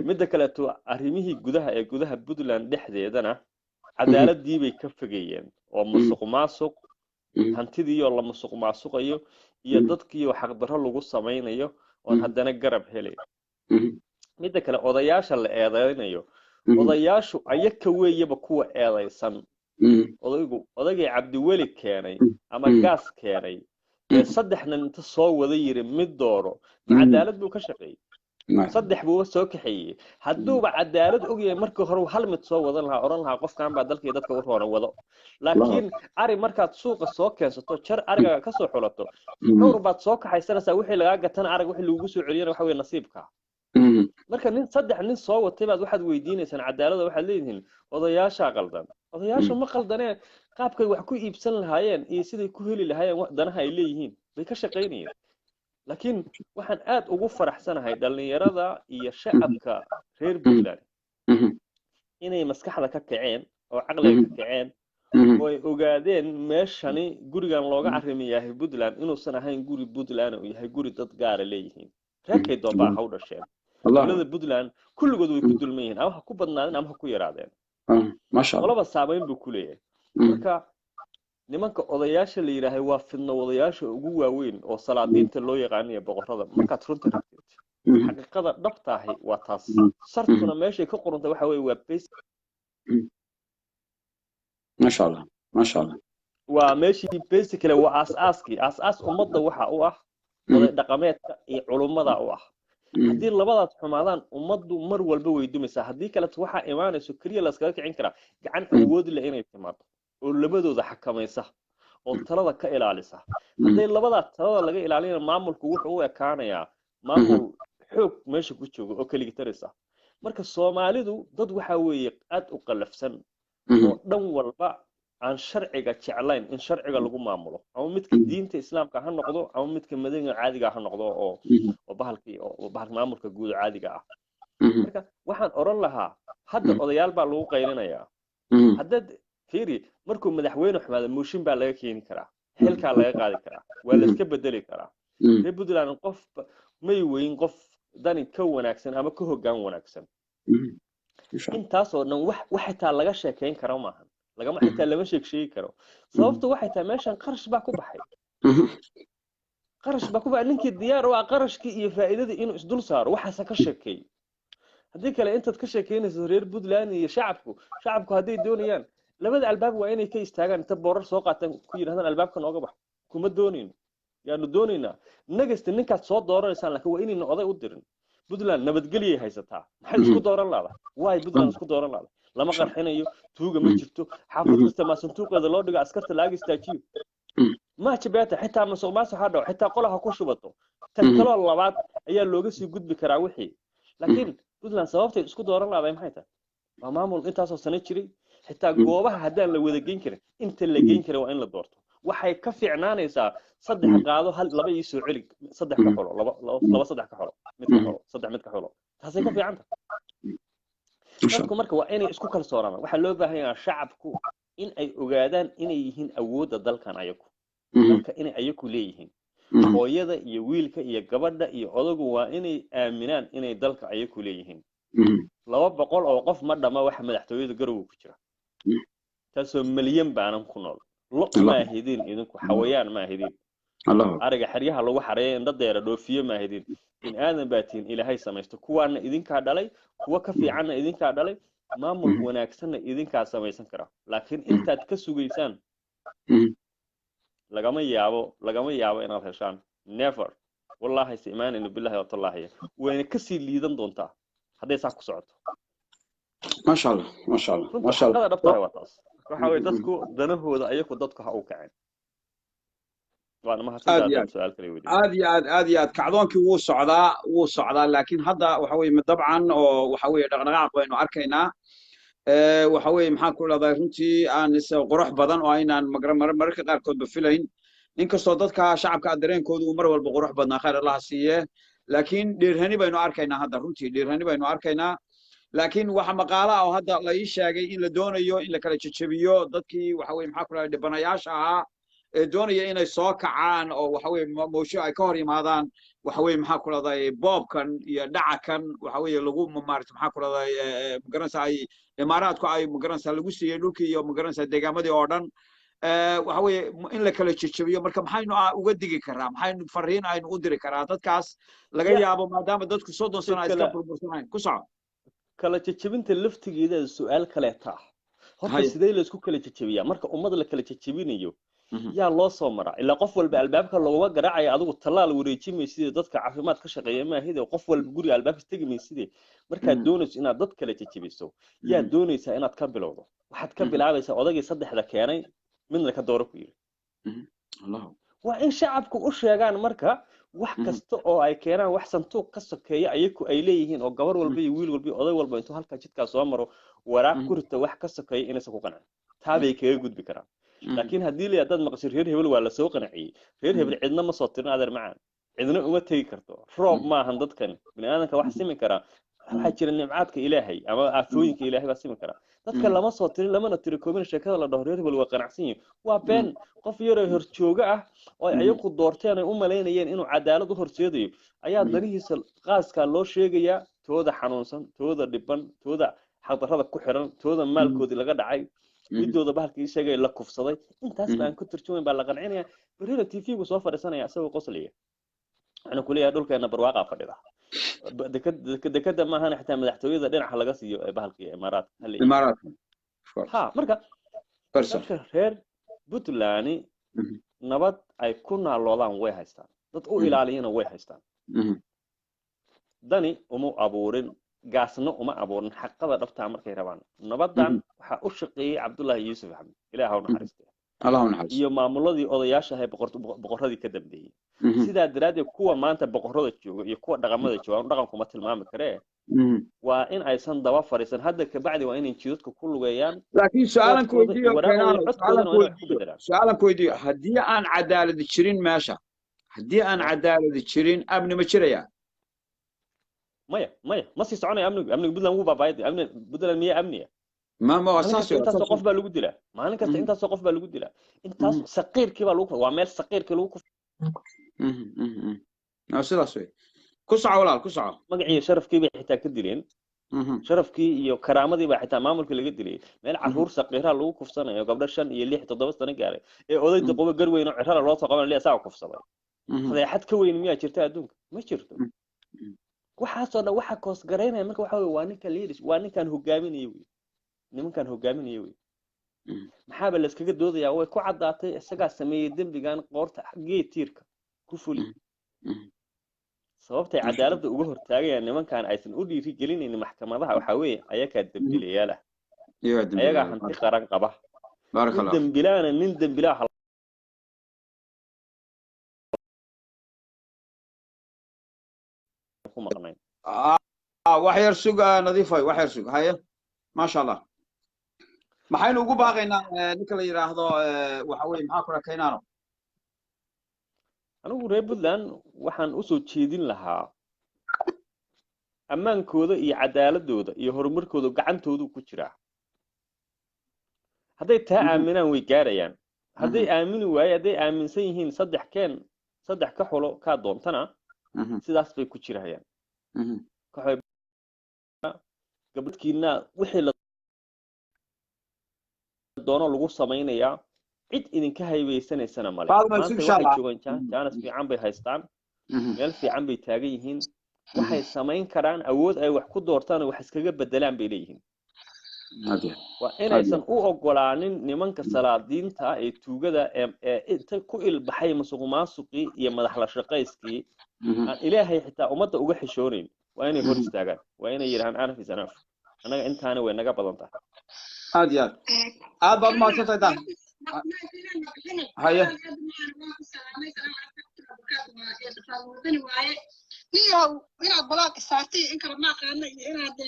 Midda kaleeto, arrimihii gudaha ee gudaha Puntland dhexdeedana cadaaladii bay ka fogeeyeen, oo musuq maasuq, hantidiioo la musuq maasuqayo iyo dadkiioo xaqdarro lagu samaynayo oon haddana garab helay. Midda kale, odayaasha la eedeynayo, odayaashu ayaka weeyaba kuwa eedaysan. Odaygu, odaygii Cabdiweli keenay ama Gaas keenay ee saddexnan inta soo wada yiri mid dooro, ma cadaalad buu ka shaqeeyey? Saddex buuba soo kaxeeyey. Hadduuba cadaalad ogyahay, markii hore hal mid soo wadan lahaa, odhan lahaa qofkan baa dalkii dadka u roona wado. Laakiin ari markaad suuqa soo keensato, jar ariga kasoo xulato, dhowr baad soo kaxaysanaysaa. Wixii lagaa gatana arag, wixii lagugu soo celiyana waxa weye nasiibka. Marka nin saddex nin soo watay baad waxaad weydiinaysaan cadaalada, waxaad leedihiin odayaashaa qaldan. Odayaasha ma qaldanee, qaabkay wax ku iibsan lahaayeen iyo siday ku heli lahaayeen danaha ay leeyihiin bay ka shaqaynayeen. Laakiin waxaan aad ugu faraxsanahay dhallinyarada iyo shacabka reer Puntland inay maskaxda ka kaceen oo caqliga ka kaceen, oo ay ogaadeen meeshani gurigan looga arrimayahay Puntland inuusan ahayn guri Puntland, uu yahay guri dad gaara leeyihiin. Reerkay doonbaa ha u dhasheen, dowladda Puntland kulligood way ku dulman yihiin, ama ha ku badnaadeen ama ha ku yaraadeen. Qolaba saamayn buu ku leeyahay. Marka nimanka odayaasha la yidhaahay waa fidno wadayaasha ugu waaweyn oo salaadiinta loo yaqaaniyo boqorrada. Markaad runta rabtid, xaqiiqada dhabtaahi waa taas. Sartuna meeshay ka qoruntay waxa weeye waa base. Maasha Allah, maasha Allah. Waa meeshii basically, waa aas-aaskii. Aas-aas ummadda waxa u ah oday dhaqameedka iyo culummada u ah. Haddii labadaas xumaadaan, ummaddu mar walba way dumaysaa. Haddii kaleto waxaa imaanayso keliya laskaga kicin karaa gacan awood leh inay timaado oo labadooda xakamaysa oo talada ka ilaalisa. Hadday labadaa talada laga ilaalina, maamulku wuxuu u ekaanayaa maamul xoog meesha ku jooga oo keligi taraysa. Marka Soomaalidu dad waxaa weeye aad u qallafsan oo dhan walba aan sharciga jeclayn in sharciga lagu maamulo, ama midka diinta Islaamka ha noqdo ama midka madaniga caadiga ha noqdo, oo bahalkii oo bahalka maamulka guud caadiga ah. Marka waxaan oran lahaa, hadda odayaal baa lagu qaylinayaa. Haddaad fiiri, markuu madaxweyne xumaado, mooshin baa laga keeni karaa, xilkaa laga qaadi karaa, waa la iska bedeli karaa. Reer Puntland qof may weyn, qof dani ka wanaagsan ama ka hoggaan wanaagsan. Intaasoo dhan wax xitaa laga sheekeyn karo maahan, lagama xitaa lama sheeg sheegi karo. Sababtu waxay tahay meeshan qarash baa ku baxay, qarash baa ku baxay. Ninkii diyaar u ah qarashkii iyo faa'iidadii inuu isdul saaro, waxaasa ka sheekeey. Haddii kale intaad ka sheekeynayso reer Puntland iyo shacabku hadday doonayaan Labada albaab waa inay ka istaagaan, inta boorar soo qaataan ku yidhahdaan albaabka nooga bax, kuma doonayno, yaanu doonaynaa nagasta ninkaad soo dooranaysaan, laakiin waa inayna oday u dirin. Puntland nabadgelyay haysataa, maxay isku dooran laada? Waay Puntland isku dooran laada? Lama qarxinayo, tuuga ma jirto, xaafad kasta maa sanduuqeeda loo dhigo, askarta laaga istaajiyo maaja beeta, xitaa masuq maasuq ha dhaco, xitaa qolaha ku shubato. Tan kaloo labaad ayaa looga sii gudbi karaa wixii. Laakiin Puntland sababtay isku dooran laaday maxay tahay? Waa maamul intaasoo sano jiray. Xitaa goobaha haddaan la wada geyn karin, inta la geyn kara waa in la doorto. Waxay ka fiicnaanaysaa saddex qaado hal laba ii soo celi, saddex ka xulo, laba laba, saddex ka xulo, mid ka xulo, saddex mid ka xulo, taasay ka fiican tahay. Dadku marka waa inay isku kalsoonaadaan. Waxaa loo baahan yahaa shacabku in ay ogaadaan inay yihiin awoodda dalkan ayagu, dalka inay ayagu leeyihiin. Hooyada iyo wiilka iyo gabadha iyo odagu waa inay aaminaan inay dalka ayagu leeyihiin. 200 oo qof ma dhama waxa madaxtooyada Garowe ku jira, taasoo milyan baanan ku nool. Lo maahidin idinku, xawayaan maahidin, ariga xeryaha lagu xareeyo indho deera dhoofiye maahidin, bin aadan baa tihiin Ilaahay samaysto. Kuwaana idinkaa dhalay, kuwa ka fiicanna idinkaa dhalay, maamul wanaagsanna idinkaa samaysan kara. Laakiin intaad ka sugaysaan lagama yaabo, lagama yaabo inaad heshaan. Never, wallahi se imaanayno, billahi watallahi wayna kasii liidan doontaa hadday saa ku socoto. Maasha Allah, maasha Allah, maasha Allah. Xaqada dhabtahay waa taas. Waxa weye dadku danahooda ayaku dadku ha u kaceen. Waana mahadsantahay su'aal kale weydiin. Aad iyo aad, aad iyo aad. Kacdoonkii wuu socdaa, wuu socdaa, laakiin hadda waxa weye dabcan oo waxa weye dhaqdhaqaaq baynu arkaynaa. Waxa weye maxaan ku idhahdaa, runtii aan is qurux badan oo aynaan mararka qaarkoodba filayn, inkastoo dadka shacabka dareenkoodu uu mar walba qurux badnaa, khayr Allaha siiye. Laakiin dhiirrani baynu arkaynaa hadda, runtii dhiirrani baynu arkaynaa. Laakiin waxa maqaala ah oo hadda la ii sheegay in la doonayo in la kala jejebiyo dadkii waxa weye maxaa ku dhahay dhibanayaasha ahaa ee doonaya inay soo kacaan oo waxa weye moosho ay ka hor yimaadaan, waxa weye maxaa ku dhahday boobkan iyo dhacakan waxa weye lagu maarata maxaa ku dhahday magaranaysa ay Imaaraadku ay magaranaysa lagu siiyey dhulkii iyo magaranaysa deegaamadii oo dhan, waxa weye in la kala jejebiyo. Marka maxaynu uga digi karaa, maxaynu fariin aynu u diri karaa dadkaas laga yaabo, maadaama dadku 30 sano ay iska burbursanayn? Ku soco. Kala jejebinta laftigeeda su'aal kaleeta ah horta. Sidee la isku kala jejebiyaa marka ummad la kala jejebinayo? Yaa loo soo maraa? Ilaa qof walba albaabka looguma garaacaya. Adigu tallaal wareejimayside, dadka caafimaad ka shaqeeya maahide, qof walba guriga albaabka tegi mayside. Markaad doonayso inaad dad kala jejebiso, yaa doonaysaa inaad ka bilowdo? Waxaad ka bilaabaysaa odagii saddexda keenay, midna ka dooro ku yiri. Waa in shacabku u sheegaan marka wax kasta oo ay keenaan wax santuuq ka sokeeya ayaku ay leeyihiin, oo gabar walba iyo wiil walba iyo oday walba intuu halkaa jidkaa soo maro waraaq ku rito, wax ka sokeeya inaysan ku qancin, taa bay kaga gudbi karaan. Laakiin haddii la dad maqasho reer hebel waa lasoo qanciyey, reer hebel cidna ma soo tirin, adeer macaan, cidna uma tegi karto. Roob maahan dadkan biniaadanka wax simi karaa. Waxaa jira nimcaadka Ilaahay ama aafooyinka Ilaahay baa simi karaa dadka. Lama soo tirin, lamana tiri koobin. Sheekada la dhaho reer hebel waa qanacsan yihin waa been. Qof yaroo horjooga ah oo ay ayagu doorteen ay u malaynayeen inuu cadaalad u horseedayo ayaa danihiisa qaaskaa loo sheegayaa, tooda xanuunsan, tooda dhiban, tooda xaqdarrada ku xiran, tooda maalkoodii laga dhacay, midooda bahalkii sheegay la kufsaday, intaas baan ku turjumayn baa la qancinaya. Berrina TV-gu soo fadhiisanaya isagoo qoslaya, waxaana kuleeyahay dhulkeena barwaaqaa fadhida, dekada maahana xitaa madaxtooyada dhinaca laga siiyo ee bahalkii Imaaraadka. Imaaraadka. Ha, marka dadka reer Puntland nabad ay ku naaloodaan way haystaan, dad u ilaaliyana way haystaan. Dani uma abuurin, Gaasna uma abuurin. Xaqada dhabtaa markay rabaan nabadan waxaa u shaqeeyey Cabdullaahi Yuusuf Axmed, Ilaah ha u naxariiste, iyo maamuladii odayaasha ahay, boqorradii ka dambeeyey. Sidaa daraaddeed kuwa maanta boqorrada jooga iyo kuwa dhaqamada jooga, dhaqankuma tilmaami karee, waa in aysan daba fadhiisan hadda kabacdi, waa inay jidadka ku lugeeyaan. Laakiin su-aalan ku weydiiyo, su-aalan ku weydiiyo, haddii aan cadaalad jirin meesha, haddii aan cadaalad jirin, amni ma jiraya? Maya, maya, ma sii soconaya amnigu. Amniga Puntland wuu baabaayay. Amni Puntland miyaa amniya? Ma ma saas intaasoo qof baa lagu dilaa maalin kasta, intaasoo qof baa lagu dilaa, intaas saqiirkii baa lagu, waa meel saqiirkii lagu Sidaas wey. Ku soco walaal, ku soco. Magaciiyo sharafkii bay xitaa ka dileen, sharafkii iyo karaamadii baa xitaa maamulkii laga dilay. Meel caruur saqiiraa lagu kufsanayo, gabdho 5 iyo 6 7 sano gaaray ee odayda qobo garweyn oo cirada loo soo qaban saa kufsaday, fadeexad ka weyn miyaa jirta adduunka? Ma jirto. Waxaasoo dhan waxa koos garaynaya marka waxa wey waa ninka leaders, waa ninkan hogaaminaya wey, nimankan hogaaminaya wey. Maxaaba layskaga doodayaa? Way ku caddaatay, isagaa sameeyey dembigan, qoorta geed tiirka ku fuli. Sababtay cadaaladda uga hortaagayaan nimankan aysan u dhiiri gelinaynin maxkamadaha waxaa weeye ayagaa dembiilayaal ah, ayagaa hanti qaran qaba. Nin dembilaana, nin dembilaa waxa ku maqnayn. Wax yar sug, Nadiifoy, wax yar sug. Haye, maasha Allah. Maxaynu ugu baaqaynaa ninka la yidhaahdo, waxa weye, maxaa kula Kaynaano? Anigu reer Puntland waxaan usoo jeedin lahaa ammaankooda iyo cadaaladooda iyo horumarkooda gacantoodu ku jiraa. Hadday taa aaminaan way gaarayaan. Hadday aamini waaye, hadday aaminsan yihiin saddex keen, saddex ka xulo kaa doontana, sidaas bay ku jirayaan. Gabadhkiina wixii la doono lagu samaynayaa, cid idinka haybaysanaysana male. Maanta waxay joogaan jaanas fiican bay haystaan, meel fiican bay taagan yihiin, waxay samayn karaan awood ay wax ku doortaan oo wax iskaga bedelaan bay leeyihiin. Waa inaysan u ogolaanin nimanka salaadiinta ee tuugada ee inta ku ilbaxay musuqmaasuqii iyo madax la shaqayskii aan Ilaahay xitaa ummadda uga xishoonayn. Waa inay hor istaagaan, waa inay yidhahaan anaf is anaf, annaga intaana way naga badan tahay. Aad iyo aad aad baad umahadsantahay Dan. Haye. Niyow, inaad balaadka saartay in kale ma aqaano, iyo inaad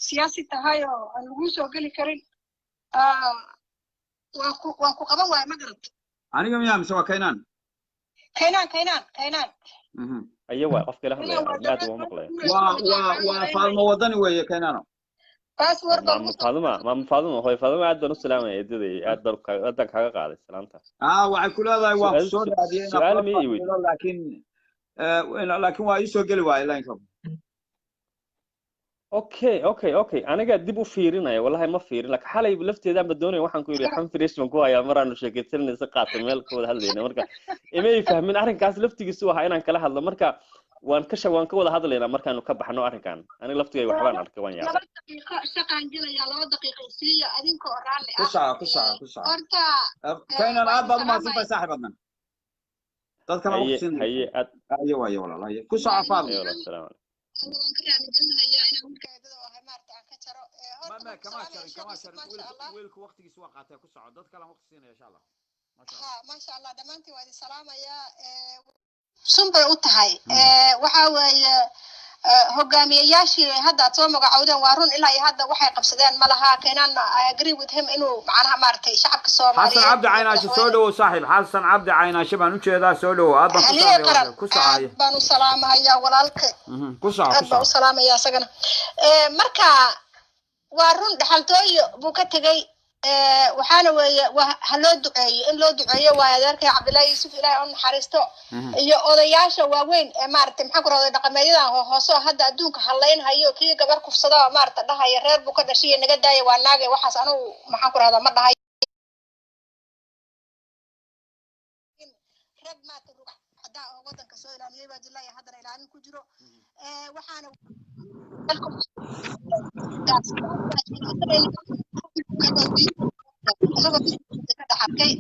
siyaasi tahay oo aan laguu soo geli karin. Waan ku qaban waaya, ma garat? Aniga miyaa mise waa Kaynaan? Kaynaan, Kaynaan, Kaynaan. Aye, waay qofka ila hadlaya aad uma maqlaya. Waa Faalmo Wadani weeye, Kaynaano. Maamo Faaduma, maamo Faaduma, hooy Faaduma, aad baan u salaamaya eedaday, aad baan aad baan kaaga qaaday salaanta. Waxay ku leedahay waan ku soo raadiyey. Su'aal miya i weydiin? Laakiin waa ii soo geli waayey line-ka. Okay, aniga dib u fiirinaya, wallahi ma fiirin, laakiin xalay lafteedaan ba doonaya. Waxaan ku yidhi xan fresh baan ku hayaa, maraanu sheekaysanayna si qaata meel ka wada hadlayna, marka imay fahmin arrinkaas laftigiisu ahaa inaan kala hadlo. Marka waan ka wada hadlaynaa markaanu ka baxno arrinkan. Aniga laftigay waxbaan arkay, waan yaabay. 2 daqiiqo shaqaan gelayaa, 2 daqiiqo siiya adinka oo raalli ah. Ku soco, ku soco, ku soco. Horta Kaynan, aad baad umahadsantahay saaxib. Adnan dad kale haye haye, aad haye waaye walaal, haye, ku soco Faadma. Haye walaal, salaam calaykum. Waan ka raaligelinayaa inaan wiilkaadada oo ahay maarata aan ka jaro. Ma kama jarin, kama jarin. Wiilku waqtigiisa waa qaatay, ku soco, dad kale aan waqti siinaya insha Allah. Ha, maasha Allah, dhammaantiin waa idin salaamayaa. Sun bay u tahay. Waxa weeye hogaamiyeyaashii hadda aad soo magacowdeen, waa run, ilaa iyo hadda waxay qabsadeen ma laha. Keenaan, I agree with him inuu macnaha maaragtay shacabka Soomaaliyeed. Xasan Cabdi Caynaashe, soo dhowow saaxiib. Xasan Cabdi Caynaashe baan ujeedaa, soo dhowow, aad baan ku qaran ku socaaya. Aad baan u salaamahayaa walaalka. Ku soco. Aad baan u salaamaya isagana. Marka waa run, dhaxaltooyo buu ka tegey. Waxaana weeye waa ha loo duceeyo, in loo duceeyo waayo adeerkay Cabdillahi Yuusuf, Ilaahay u naxariisto, iyo odayaasha waaweyn ee maaragtay maxaan ku rahday dhaqameedyadan hoose oo hadda adduunka hadlaynhayo, kii gabar kufsada oo maaragta dhahaya reer buu ka dhashay iyo naga daaya waa naage. Waxaas anugu maxaan ku rahdaa ma dhahay rag maaragta rug hadaa oo wadanka soo ilaaliyay baa jilaya haddana ilaalin ku jiro. Waxaana arkay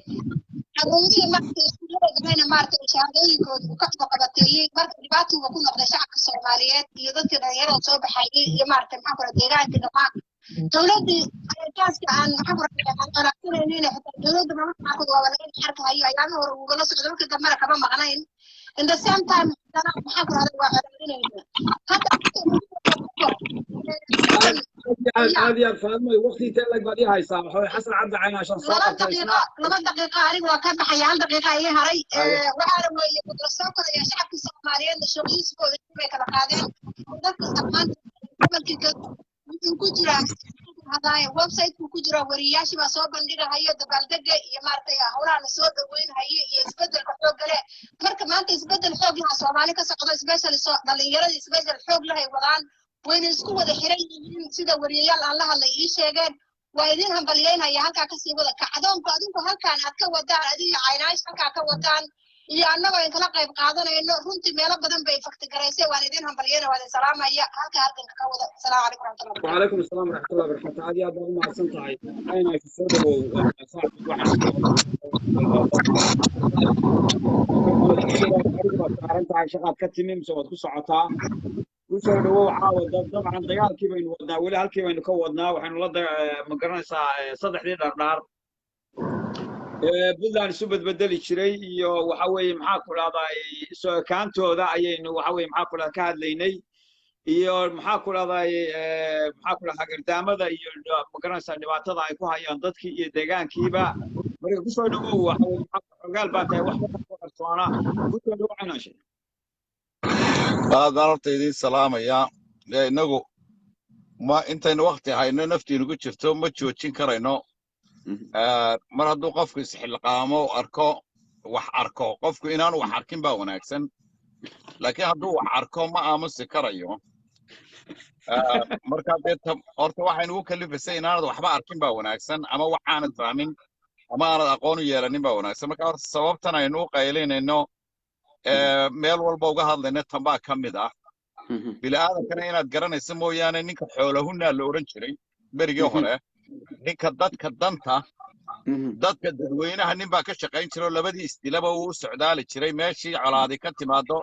caruurihii markii iskuullada galayna maaragtay shahaadooyinkooda uu ka soo qabateeyey. Marka dhibaatuuba ku noqday shacabka Soomaaliyeed iyo dadkii dhalinyarada soo baxayay iyo maaragtay maxaa kula deegaankii dhamaa dowladdii taaska aan maxaa kula aan qanacsanaynin. Xitaa dowladda mararka qaarkood waaba laga dhex arkahayo, ayaamaha hore ugala socdo, markii dambena kama maqnayn. In the same time haddana maxaa ku rahday waa colaadinayna hadda. Aad iyo aad, Faadmo, waqti intee lag baad ii haysaa? Waxa weye Xasan Cabdi Caynaashan soo qabtay. 2 daqiiqo, 2 daqiiqo aniga waa ka baxaya, 1 daqiiqa ii haray. Waxaana weeye la soo koraya shacabkii Soomaaliyeedna Sheekh Yuusuf oo bay kala qaadeen dadka dhammaan. Gobolkii wuxuu ku jiraa hadaaye website-ku ku jira, wariyayaashii baa soo bandhigahayo dabaaldega iyo maaragtay howlaha la soo dhaweynhayo iyo isbedelka xoogga leh. Marka maanta isbedel xoog laha Soomaali ka socdo, especially soo dhalinyarada isbedel xoog leh ay wadaan, wayna isku wada xiran yihiin sida wariyayaal aan la hadlay ii sheegeen. Waa idin hambalyeynaya, halkaa kasii wada kacdoonku adinku halkaan aad ka wadaan, adiga Caynaash halkaa ka wadaan. Iyo annagoo inkala qayb qaadanayno, runtii meelo badan bay faktigaraysay. Waan idin hambalyana, waan idin salaamaya halka halkanka ka wada. Asalaamu calaykum waraxmatullahi. وعليكم السلام ورحمة الله وبركاته. هذه أبغى ما أحسنت. أين في السوداء saaran tahay, shaqaad ka timi mise waad ku socotaa? Kusoo dhawow. Caawa dabcan dagaalkii baynu wadnaa, weli halkii baynu ka wadnaa. Waxaynu la ma garanaysaa saddexdii dhardhaar Puntland isu bedbedeli jiray iyo waxa weeye, maxaa ku dhahdaa, soo ekaantooda ayaynu, waxa weeye, maxaa ku dhahdaa, ka hadlaynay iyo maxaa ku dhahday, maxaa ku dhahdaa, hagardaamada iyo, ma garanaysaa, dhibaatada ay ku hayaan dadkii iyo deegaankiiba. Marka kusoo dhawow. Waxa weeye, xogaal baa tahay, waxba ka qarsoona. Kusoo dhawow, Canaashe. Aad baan horta idiin salaamayaa. Innagu ma intaynu wakti hayno, naftiinu ku jirto, ma joojin karayno. Mar hadduu qofku isxilqaamo, arko, wax arko, qofku inaanu wax arkin baa wanaagsan, laakiin hadduu wax arko ma aamusi karayo. Marka dee horta waxaynu ugu kalifasay inaanad waxba arkin baa wanaagsan, ama wax aanad fahmin ama aanad aqoon u yeelanin baa wanaagsan. Marka horta sababtan aynu u qaylinayno, meel walba uga hadlayno, tan baa ka mid ah. Bini'aadankana inaad garanayso mooyaane, ninka xoolahunaa la odhan jiray berigii hore, ninka dadka danta dadka dadweynaha nin baa ka shaqayn jiray oo labadii isdilaba wuu u socdaali jiray. Meeshii colaadi ka timaado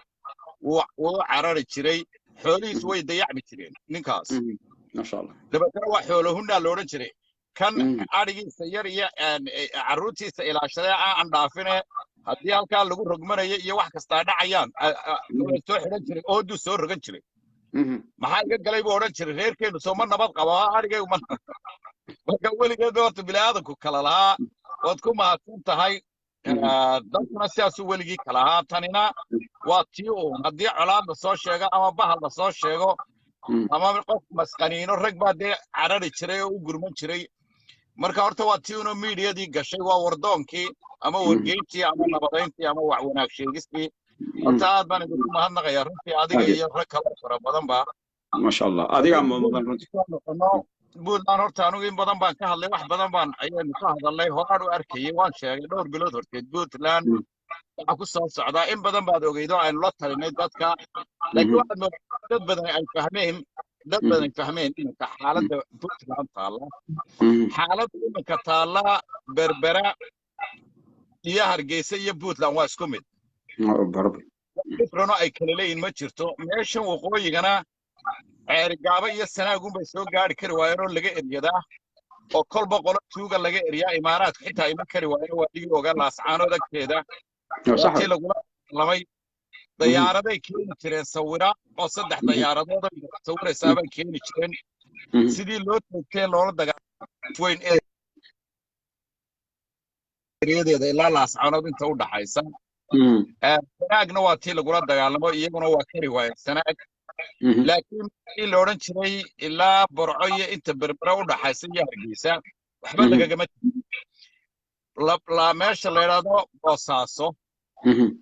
wuu u carari jiray, xoolihiisu way dayacmi jireen ninkaas. Masha Allah. Dabeetana waa xoolahunaa la odhan jiray. Kan adhigiisa yar iyo carruurtiisa ilaashadee aan dhaafine, haddii halkaa lagu rogmanayo iyo wax kastaa dhacayaan, soo xidhan jiray, ooduu soo rogan jiray. Maxaa iga galay buu odhan jiray, reerkeennu soo ma nabad qabo, adhigaygu ma. Marka weligeed horta bini'aadanku kala lahaa. Waad ku mahadsan tahay. Dadkuna sidaasuu weligii kala ahaa. Tanina waa tii uun haddii colaad la soo sheego ama bahal la soo sheego ama qof masqaniino, rag baa dee carari jiray oo u gurman jiray. Marka horta waa tii unoo miidiyadii gashay, waa wardoonkii ama wargeyntii ama nabadayntii ama wax wanaag sheegistii. Horta aad baan idinku mahadnaqayaa runtii, adiga iyo rag kale fara badan ba. Masha Allah, adigaa mudan runtii. Puntland horta anigu in badan baan ka hadlay, wax badan baan ayaynu ka hadalnay. Horaan u arkayay, waan sheegay dhowr bilood horteed Puntland waxa ku soo socdaa. In badan baad ogeydo aynu la talinay dadka, laakiin waxaad moodaa dad badan ay fahmeen, dad badan fahmeen iminka xaaladda Puntland taalla. Xaaladda iminka taalla Berbera iyo Hargeysa iyo Puntland waa isku mid, different ay kala leeyihin ma jirto. Meeshan waqooyigana Ceerigaabo iyo Sanaagun bay soo gaari kari waayeen oo laga eryadaa oo kolba qolo tuuga laga eryaa. Imaaraadku xitaa iman kari waayeen, waa dhigi ogaa Laascaanood agteeda tii lagula lamay. Dayaaraday keeni jireen sawira oo saddex dayaaradood sawiraysaabay keeni jireen sidii loo toogtee loola dagaal weyn eryadeeda ilaa Laascaanood inta u dhaxaysa. Sanaagna waa tii lagula dagaalamo, iyaguna waa kari waayeen Sanaag. Laakiin markii la odhan jiray ilaa Borco iyo inta Berbera u dhaxaysa iyo Hargeysa waxba lagagama. Meesha la yidhaahdo Boosaaso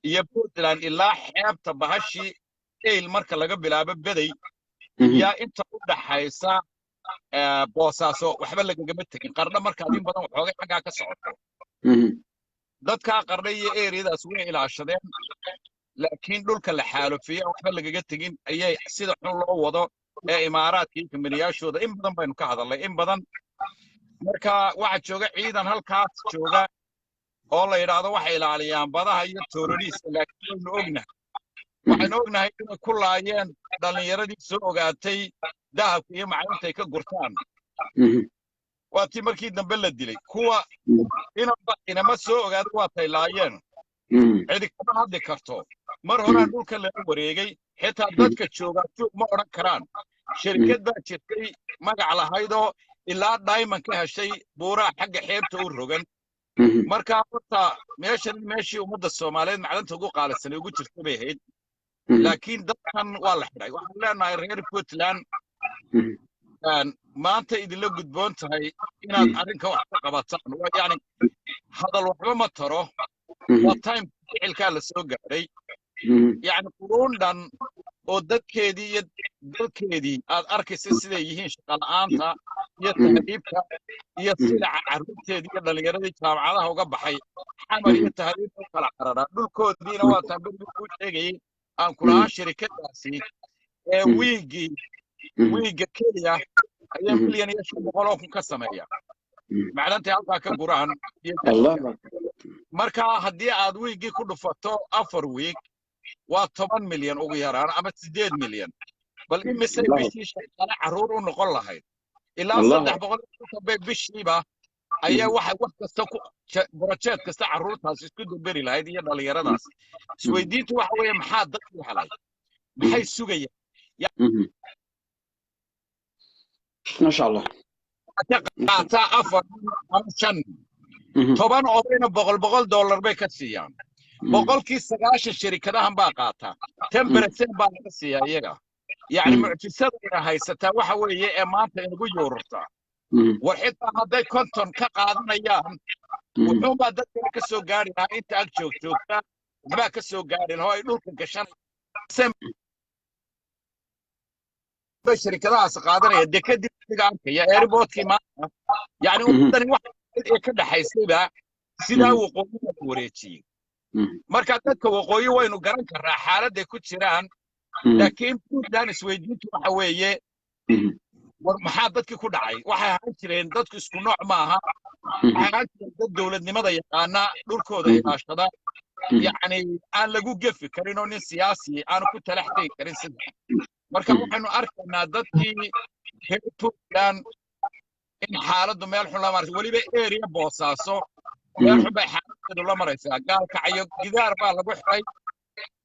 iyo Puntland ilaa xeebta bahashii Eyl marka laga bilaabo Beday yaa inta u dhaxaysa Boosaaso waxba lagagama tegin. Qardho markaad in badan waxoogay xaggaa ka socoto, dadkaa Qardho iyo eriyadaas way ilaashadeen, laakiin dhulka la xaalufiyey waxba lagaga tegin ayay sida xun loo wado ee Imaaraadka iyo kambaniyaashooda. In badan baynu ka hadalnay, in badan. Marka waxaa jooga ciidan halkaas jooga oo la yidhaahdo waxay ilaaliyaan badaha iyo toororiiska, laakiin waynu ognahay, waxaynu ognahay inay ku laayeen dhallinyaradii soo ogaatay dahabka iyo macdantay ka gurtaan. Waa tii markii dambe la dilay kuwa inaba inama soo ogaada, waa tay laayeen. Cidi kama hadli karto, mar horaa dhulka lala wareegay. Xitaa dadka joogaa joog ma odhan karaan. Shirkad baa jirtay magac lahaydoo ilaa diamond ka heshay buuraha xagga xeebta u rogan. Marka horta meeshan meeshii ummadda Soomaaliyeed macdanta ugu qaalisanay ugu jirta bay ahayd, laakiin dadkan waa la xidhay. Waxaan leenahay reer Puntland, maanta idinla gudboon tahay inaad arrinka wax ka qabataan. Waa yacni hadal waxba ma taro, waa time ficilkaa la soo gaadhay. Yacni quruun dhan oo dadkeedii iyo dalkeedii aad arkaysa siday yihiin, shaqa la'aanta Iyo tahriibka iyo silaca carruurteedii iyo dhallinyaradii jaamacadaha uga baxay Xamar iyo tahriibka u kala cararaa, dhulkoodiina waa taan berigii kuu sheegayey aan kulahaa shirikadaasi ee wiigii wiigga keliya ayaa 1,500,000 ka sameeya macdantay halkaa ka guraan. Marka haddii aad wiiggii ku dhufato 4 wiig, waa 10 milyan ugu yaraan ama 8 milyan. Bal imisay bishii shaqaale carruur u noqon lahayd? Ilaa 350 bay bishiiba ayaa waxay wax kasta ku project kasta carruurtaas isku daberi lahayd iyo dhallinyaradaas. Isweydiintu waxa weeye, maxaa dadkii helay? Maxay sugayaan? Maasha Allah. Ka qaataa afar ama shan, 10 odayna $100 bay ka siiyaan. 90% shirikadahan baa qaata, 10% baa laga siiyaa iyaga. Yacni mucjisadayna haysataa waxa weeye ee maanta inagu yuururtaa, war xitaa hadday 50 ka qaadanayaan, wuxuunbaa dadkana ka soo gaari lahaa. Inta ag joog joogta waxbaa ka soo gaari lahaa oo ay dhulka gashan bay shirikadahaas qaadanaya. Dee kadib iga arkaya airportkii maanta, yacni ummadani wax ee ka dhaxaysayba sidaa waqooyi la wareejiyey. Marka dadka waqooyi waynu garan karraa xaaladday ku jiraan, laakiin Puntland isweydiintu waxa weeye, war maxaa dadkii ku dhacay? Waxay ahaan jireen dadku isku nooc maaha. Waxay ahaan jireen dad dowladnimada yaqaana, dhulkooda ilaashada, yacni aan lagu gefi karin oo nin siyaasi aanu ku talax tegi karin sida. Marka waxaynu arkaynaa dadkii reer Puntland in xaaladdu meel xun la marayso. Weliba area Boosaaso meel xun bay xaaladdeedu la maraysaa. Gaalkacyo gidaar baa lagu xiray,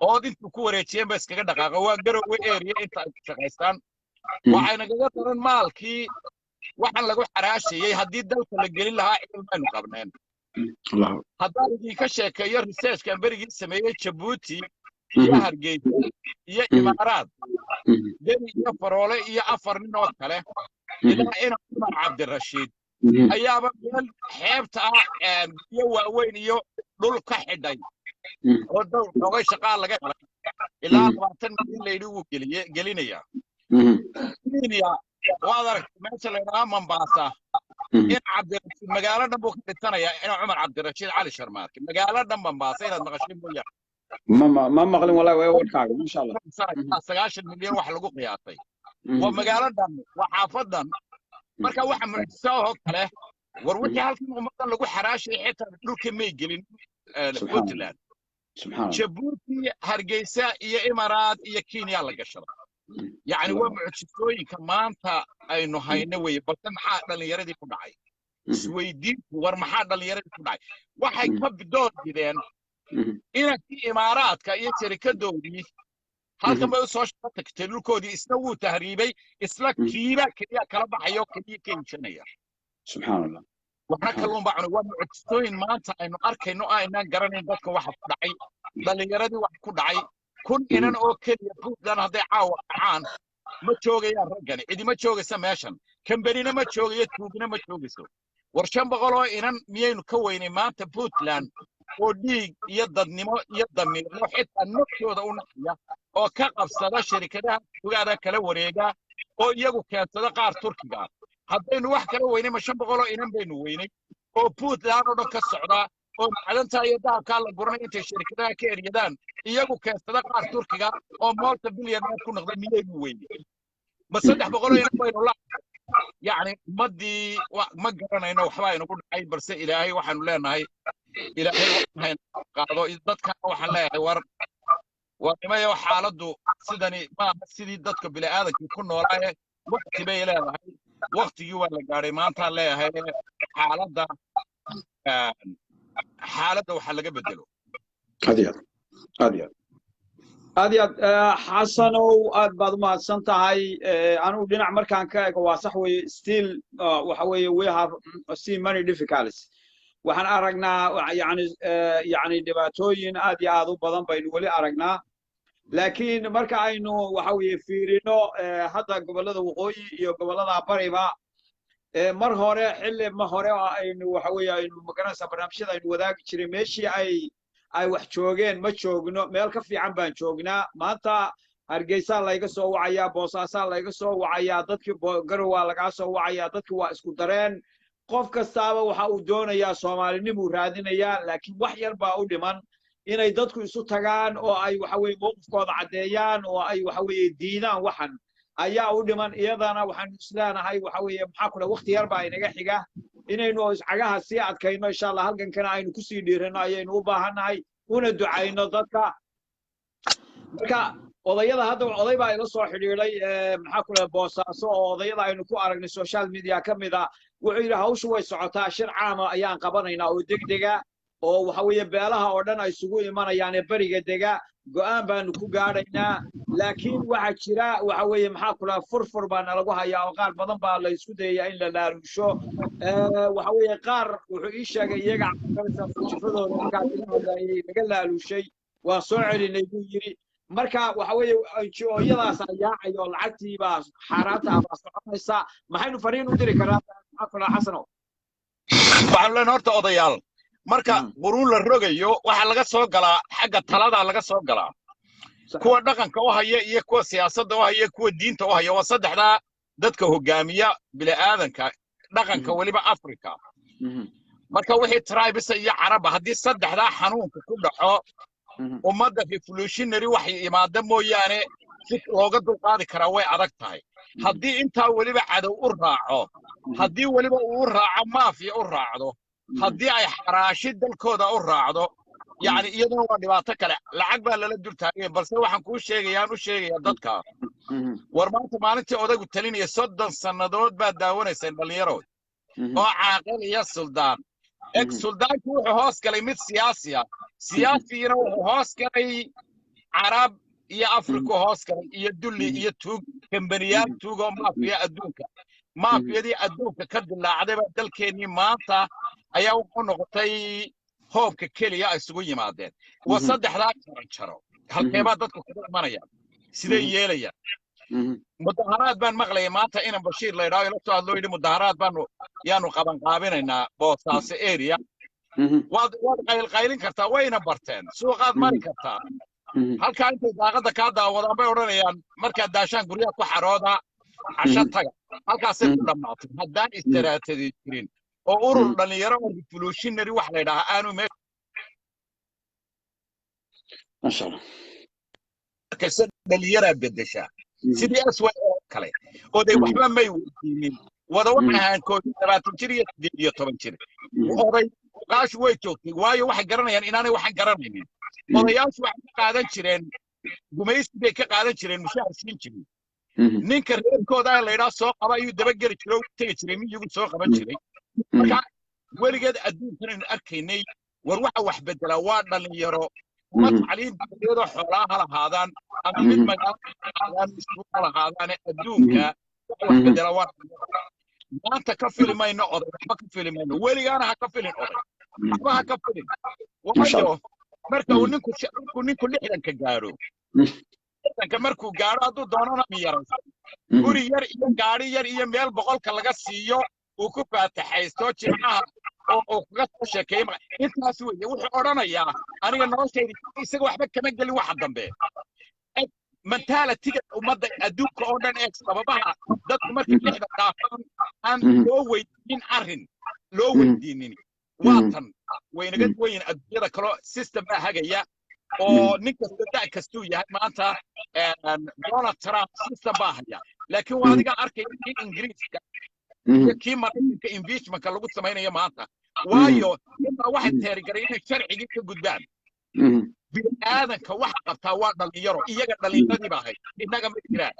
ood intuu ku wareejiyeen ba iskaga dhaqaaqa. Waa Garowe area inta ay ku shaqaystaan. Waxay nagaga daran maalkii waxaan lagu xaraashayey haddii dalka la gelin lahaa, cilmi baynu qabneen. Haddaan idinka sheekeeyo researchkan berigii sameeyey, Jabuuti iyo Hargeysa iyo Imaaraad, Deni iyo Faroole iyo afar nin oo kale ilaa ina Cumar Cabdirashiid ayaaba meel xeebta ah biyo waaweyn iyo dhul ka xidhay oo dhowr xogay shaqaa laga helay, ilaa 20 milyan layidhi wuu geliye gelinayaa. Kenya waad aragtay, meesha la yidhahaa Mombasa, in Cabdirashiid magaalo dhan buu ka dhisanayaa, ina Cumar Cabdirashiid Cali Sharmaarke, magaalo dhan Mombasa inaad maqashay mooyaane. Ma maqlin wallahi, waa warkaaga, masha Allah. 90 milyan wax lagu qiyaasay, waa magaalo dhan, waa xaafadan. Marka waxa mucjisa oo kale, war wixii halkan ummadan lagu xaraashay xitaa dhulka may gelin Puntland. Jabuuti, Hargeysa iyo Imaaraat iyo Kenya la gashada. Yacni waa mucjisooyinka maanta aynu hayno weye. Balse maxaa dhallinyaradii ku dhacay? Isweydiinku, war maxaa dhallinyaradii ku dhacay? Waxay ka door bideen inankii Imaaraadka iyo sharikadoodii halkan bay u soo shaqo tagtay dhulkoodii. Isna wuu tahriibay, isla kiibaa keliya kala baxaya oo keliya ka iibsanaya. Subxaan Allah. Waxna kalluun baa cunay. Waa mucjisooyin maanta aynu arkayno oo aynaan garanayn dadka waxa ku dhacay, dhallinyaradii waxa ku dhacay. 1000 inan oo keliya Puntland hadday caawa kacaan, ma joogayaan raggani, cidima joogaysa meeshan, kambanina ma joogayo, tuugina ma joogayso. War 500 oo inan miyaynu ka weynay maanta Puntland oo dhiig iyo dadnimo iyo damiirno xitaa naftooda u naxaya oo ka qabsada shirikadaha tugaada kala wareega oo iyagu keensada qaar Turkiga ah? Haddaynu wax kala weynay, ma 500 oo inan baynu weynay oo Puntland oo dhan ka socda oo macdantaa iyo dahabkaa la guranay intay shirikadaha ka eryadaan iyagu keensada qaar Turkiga oo multi billionaire ku noqda, miyaynu weynay? Ma 300 oo inan baynu la? Yacni ummaddii ma garanayno waxbaa inagu dhacay. Balse Ilaahay waxaanu leenahay, Ilaahay waxaan qaado. Dadkana waxaan leeyahay, war nimayo, xaaladdu sidani maaha sidii dadka bini'aadankii ku noolaaye. Waqti bay leedahay, waqtigii waa la gaadhay maantaan leeyahay. Xaaladda waxaa laga bedelo. Aad iyo aad, aad iyo aad, aad iyo aad, Xasanow, aad baad u mahadsan tahay. Anigu dhinac markaan ka ego, waa sax weeye. Still waxa weeye we have seen many difficulties. Waxaan aragnaa yani dhibaatooyin aad iyo aad u badan baynu weli aragnaa, laakiin marka aynu waxa weeye fiirino hadda gobollada waqooyi iyo gobollada bariba, mar hore xilli ma hore oo aynu waxa weeye aynu magaranaysaa barnaamijyada aynu wadaagi jiray, meeshii ay wax joogeen ma joogno, meel ka fiican baan joognaa maanta. Hargeysaa layga soo wacayaa, Boosaasaa layga soo wacayaa, dadkii Garowaa lagaa soo wacayaa. Dadki waa isku dareen, qof kastaaba waxa uu doonayaa Soomaalinimuu raadinayaa, laakiin wax yar baa u dhiman inay dadku isu tagaan oo ay waxa weeye mowqifkooda caddeeyaan oo ay waxa weeye diidaan. Waxan ayaa u dhiman. Iyadana waxaanu isleenahay, waxa weeye, maxaa kule, waqti yar baa inaga xiga inaynu cagaha sii adkayno, insha Allah, halgankana aynu kusii dhiirano ayaynu u baahannahay, una ducayno dadka. Marka odayada hadda, oday baa ila soo xidhiidhay, maxaa kule, Boosaaso, oo odayada aynu ku aragnay social media ka mid a. Wuxuu yidhi hawshu way socotaa, shir caama ayaan qabanaynaa oo degdega oo waxa weeye beelaha oo dhan ay isugu imanayaan ee beriga dega, go'aan baanu ku gaadhaynaa. Laakiin waxa jira, waxa weeye, maxaa kula, furfur baa nalagu hayaa oo qaar badan baa la isku dayayaa in la laalusho. Waxa weeye qaar wuxuu ii sheegay iyaga jifadooda markaas ila hadlayay laga laalushay, waa soo celinay buu yidhi. Marka waxa weeye NGO-yadaas yaacay oo lacagtii baa xaaraanta ah baa soconaysa. Maxaynu fariin u diri karaa, maxaa kula, Xasano? Waxaanu leenahay horta odayaal, marka quruun la rogayo waxaa laga soo galaa xagga taladaa laga soo galaa. Kuwa dhaqanka u haya iyo kuwa siyaasadda u haya, kuwa diinta u haya, waa saddexdaa dadka hogaamiya bini'aadanka, dhaqanka weliba Africa. Marka wixii tribes iyo Caraba, haddii saddexdaa xanuunka ku dhaco ummadda, revolutionary waxay imaada mooyaane si looga dulqaadi karaa way adag tahay. Haddii intaa weliba cadow u raaco, haddii weliba uu u raaco maafiya u raacdo, haddii ay xaraashi dalkooda u raacdo, yacni iyaduna waa dhibaato kale, lacag baa lala dul taagaya. Balse waxaan kuu sheegayaan u sheegayaa dadka, war maanta maalintii odaygu talinaya 30 sannadood baad daawanayseen dhallinyarood oo caaqil iyo suldaan eg. Suldaanku wuxuu hoos galay mid siyaasi ah, siyaasigiina wuxuu hoos galay Carab iyo Afriku hoos galay iyo dulli iyo tuug, kambaniyaal tuug oo maafiya adduunka. Maafiyadii adduunka ka dilaacday baa dalkeennii maanta ayaa wuxuu noqotay hoobka keliya ay isugu yimaadeen. Waa saddexdaa jaran jaro. Halkeebaa dadku kaga imanayaan? Sidee yeelayaan? Mudaharaad baan maqlayay maanta, inan Bashiir la yidhaho ila soo hadloo yidhi mudaharaad baanu yaanu qabanqaabinaynaa Boosaaso area. Waad qaylqaylin kartaa, wayna barteen, suuqaad mari kartaa, halkaa intay daaqadda kaa daawadaan bay odhanayaan markaad daashaan guryaha ku xarooda, casho taga, halkaasay ku dhammaatay. Haddaan istaraatadi jirin oo urur dhallinyaro oo revolutionary wax la yidhaahaa aanu meesha Masha Allah. Kasta dhallinyaraa beddeshaa sidii SYL oo kale. Oday waxba may weydiinin, wada waxay ahaan 21 jir iyo 18 jir. Oday oqaashu way joogtay, waayo waxay garanayaan inaanay waxan garanaynin. Odayaashu waxay ka qaadan jireen gumaysi bay ka qaadan jireen, mushaar siin jirin. Ninka reerkooda la yidhaha soo qaba ayuu dabageli jiray oo u tegi jiray miyigu soo qaban jiray. Marka weligeed adduunkan aynu arkaynay, war waxa wax beddelaa waa dhallinyaro, ama tacliim dowladeedoo xoolaa ha lahaadaan ama mid magaalo ha lahaadaan, iskuul ha lahaadaane, adduunka waxa wax beddelaa waa dhalinyaro. Maanta ka fili mayno oday, waxba ka fili mayno, weligaana ha ka filin oday, waxba ha ka filin. Waayo marka uu ninku markuu ninku 60-ka gaadho, 60-ka markuu gaadho, hadduu doonana miyarayso, guri yar iyo gaadhi yar iyo meel 100-ka laga siiyo uu ku faataxaysto jimcaha oo uu kaga soo sheekeeyo, intaas weeye. Wuxuu odhanayaa aniga noloshayda isaga waxba kama gelin waxa dambe. Mentality-ga ummadda adduunka oo dhan eeg, sababaha dadku markay 60 dhaafaan aan loo weydiinin, arrin loo weydiinin waa tan. Waynaga duwan yihiin adduunyada kaloo, system baa hagaya oo nin kasta da' kastuu yahay. Maanta Donald Trump system baa haya, laakiin waa adigaa arkaya kii Ingiriiska iyo kii Maraykanka impeachmentka lagu samaynayo maanta. Waayo intaa waxay teerigaray inay sharcigii ka gudbaan. Bini'aadanka waxa qabtaa waa dhallinyaro, iyaga dhallinyaradii baa ahayd, innaga ma jiraan.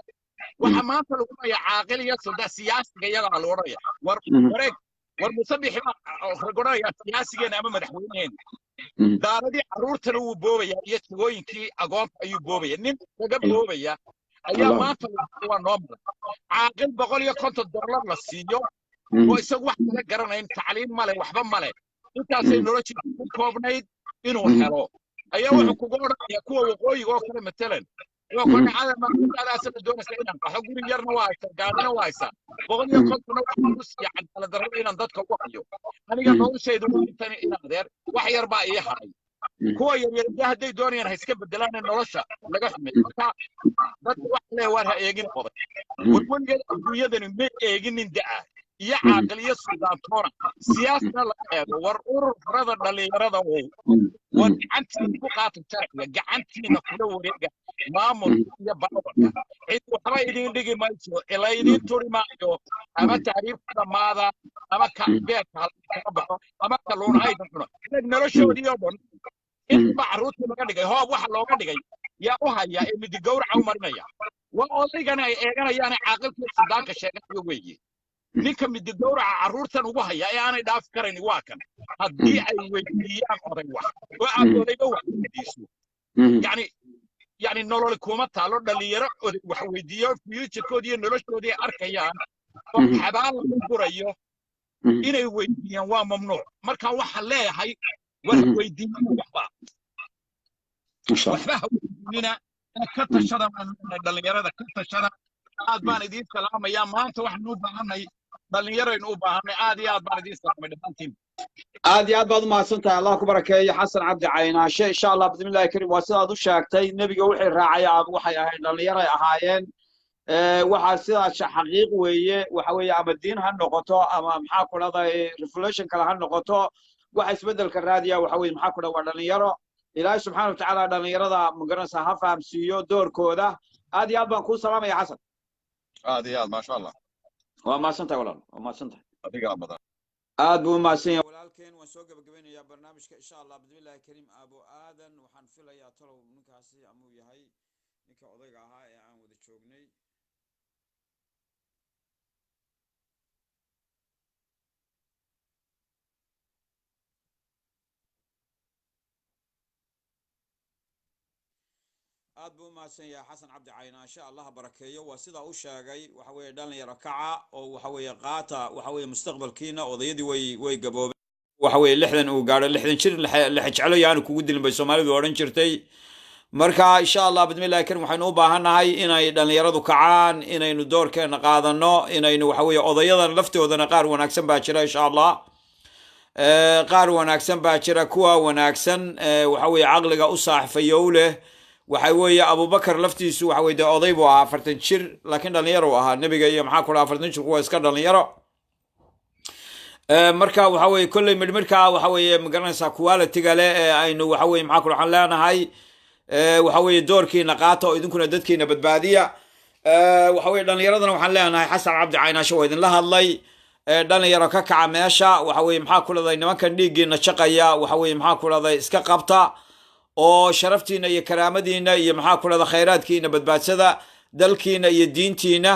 Waxa maanta lagu leeyahay caaqil iyo sulda siyaasiga iyagaa la odhanaya, war wareeg, war Musabixi baa rag odhanaya siyaasigeena ama madaxweyneheena. Daaradii carruurtana wuu boobaya iyo jagooyinkii agoonta ayuu boobaya, nin kaga boobaya ayaa maanta waa noo maray caaqil $150 la siiyo oo isagu wax kala garanayn, tacliim male, waxba male, intaasay noloshiisa ku koobnayd inuu helo ayaa wuxuu kugu odhanaya kuwa waqooyiga oo kale matalan waa ku dhacada maadaasana doonaysa inaan qaxo, guri yarna waa haysaa, gaadhina waa haysaa, 150-na waxaan ku siiya cadaalad darrada inaan dadka ugu hayo. Aniga noloshaydu waa intan, in adeer wax yar baa ii hadhay. Kuwa yaryar dee hadday doonayaan ha iska bedelaan nolosha laga xumeeyo. Marka dadka waxa leeyahay, waar ha eegin oday. War weligeed adduunyadani may eeginin da'a iyo caaqil iyo suudaantoona siyaasna laga eego. War ururada dhallinyarada wow, war gacantiina ku qaata sharciga, gacantiina kula wareega maamulka iyo baawarka. Cid waxba idin dhigi mayso, ila idin turi maayo. Ama tahriib ku dhammaada, ama ka beerka halkaga baxo, ama kalluun haydan cuno. Iyaga noloshoodii oo dhan inba carruurtii laga dhigay hoob waxa looga dhigay yaa u haya ee midi gowraca u marinaya waa odaygana ay eeganayaane caaqilkii sudaanka sheeganayo weeye. Ninka midi gowraca carruurtan ugu haya ee aanay dhaafi karayn waa kan. Haddii ay weydiiyaan oday wax oo aad odayba wax weydiiso, yani nolol kuma taalo. Dhalinyaro oday wax weydiiyo, futurekoodii iyo noloshoodii ay arkayaan oo xabaal lagu gurayo, inay weydiiyaan waa mamnuuc. Marka waxaan leeyahay, war weydiinina waxba, waxba ha weydiinina ee ka tashada baan leenahay. Dhalinyarada ka tashada. Aad baan idiin salaamayaa. Maanta waxaynu u baahanay dhalinyaraynu u baahanay. Aad iyo aad baan idiin salaamay dhammaantiin. Aad iyo aad baad u mahadsan tahay, Allah ku barakeeyo, Xasan Cabdi Caynaashe. Insha Allah bismillahi karim, waa sidaad u sheegtay, nebiga wixii raacay waxay ahayd dhallinyaray ahaayeen. Waxaa sidaas xaqiiq weeye. Waxa weeye ama diin ha noqoto ama maxaa ku dhahday revolution kale ha noqoto, waxa isbeddelka raadiya waxa weeye maxaa ku dhah waa dhalinyaro. Ilaahay subxaana watacaala dhalinyarada magaranaysa ha fahamsiiyo doorkooda. Aad iyo aad baan kuu salaamaya, Xasan. Aad iyo aad, maasha Allah. Waa mahadsan tahay walaal, waa mahadsan tahay. Adigaa badan. Aad buu u mahadsan yahay walaalkeen. Waan soo gabagabeynayaa barnaamijka insha Allah bismillahi karim. Abu Aadan waxaan filayaa talow ninkaasi amuu yahay ninka odayga ahaa ee aan wada joognay. Aad buu u mahadsan yahay Xasan Cabdi Caynaashe, Allah barakeeyo. Waa sidaa u sheegay, waxa weeye dhalinyaro kaca oo waxa weeye qaata waxa weeye mustaqbalkiina. Odayadii way gaboobeen, waxa weeye 60 uu gaadho, 60 jir lexe jeclo yaanu kugu dilin bay Soomaalidu odhan jirtay. Marka insha Allah bismillahi karim, waxaynu u baahannahay inay dhalinyaradu kacaan, inaynu doorkeena qaadano, inaynu waxa weeye odayadan laftoodana qaar wanaagsan baa jira insha Allah. Qaar wanaagsan baa jira. Kuwa wanaagsan waxa weeye caqliga u saaxifayow leh waxa weeye Abubakar laftiisu waxa weye dee oday buu ahaa, 40 jir, laakiin dhalinyaro uu ahaa. Nebiga iyo maxaa ku dhaha 40 jirku waa iska dhalinyaro. Marka waxa weeye kolley midhmidhka waxa weeye magaranaysaa quality-ga leh ee aynu waxa weye maxaa ku waxaan leenahay, waxa weeye doorkiina qaata oo idinkuna dadkiina badbaadiya. Waxa weye dhallinyaradana waxaan leenahay, Xasan Cabdi Caynaashe waa idinla hadlay. Dhalinyaro ka kaca meesha, waxa weye maxaa ku leedahay nimankan dhiiggiina jaqaya, waxa weye maxaa ku leedahay iska qabta oo sharaftiina iyo karaamadiina iyo maxaa ku leedahay khayraadkiina badbaadsada, dalkiina iyo diintiina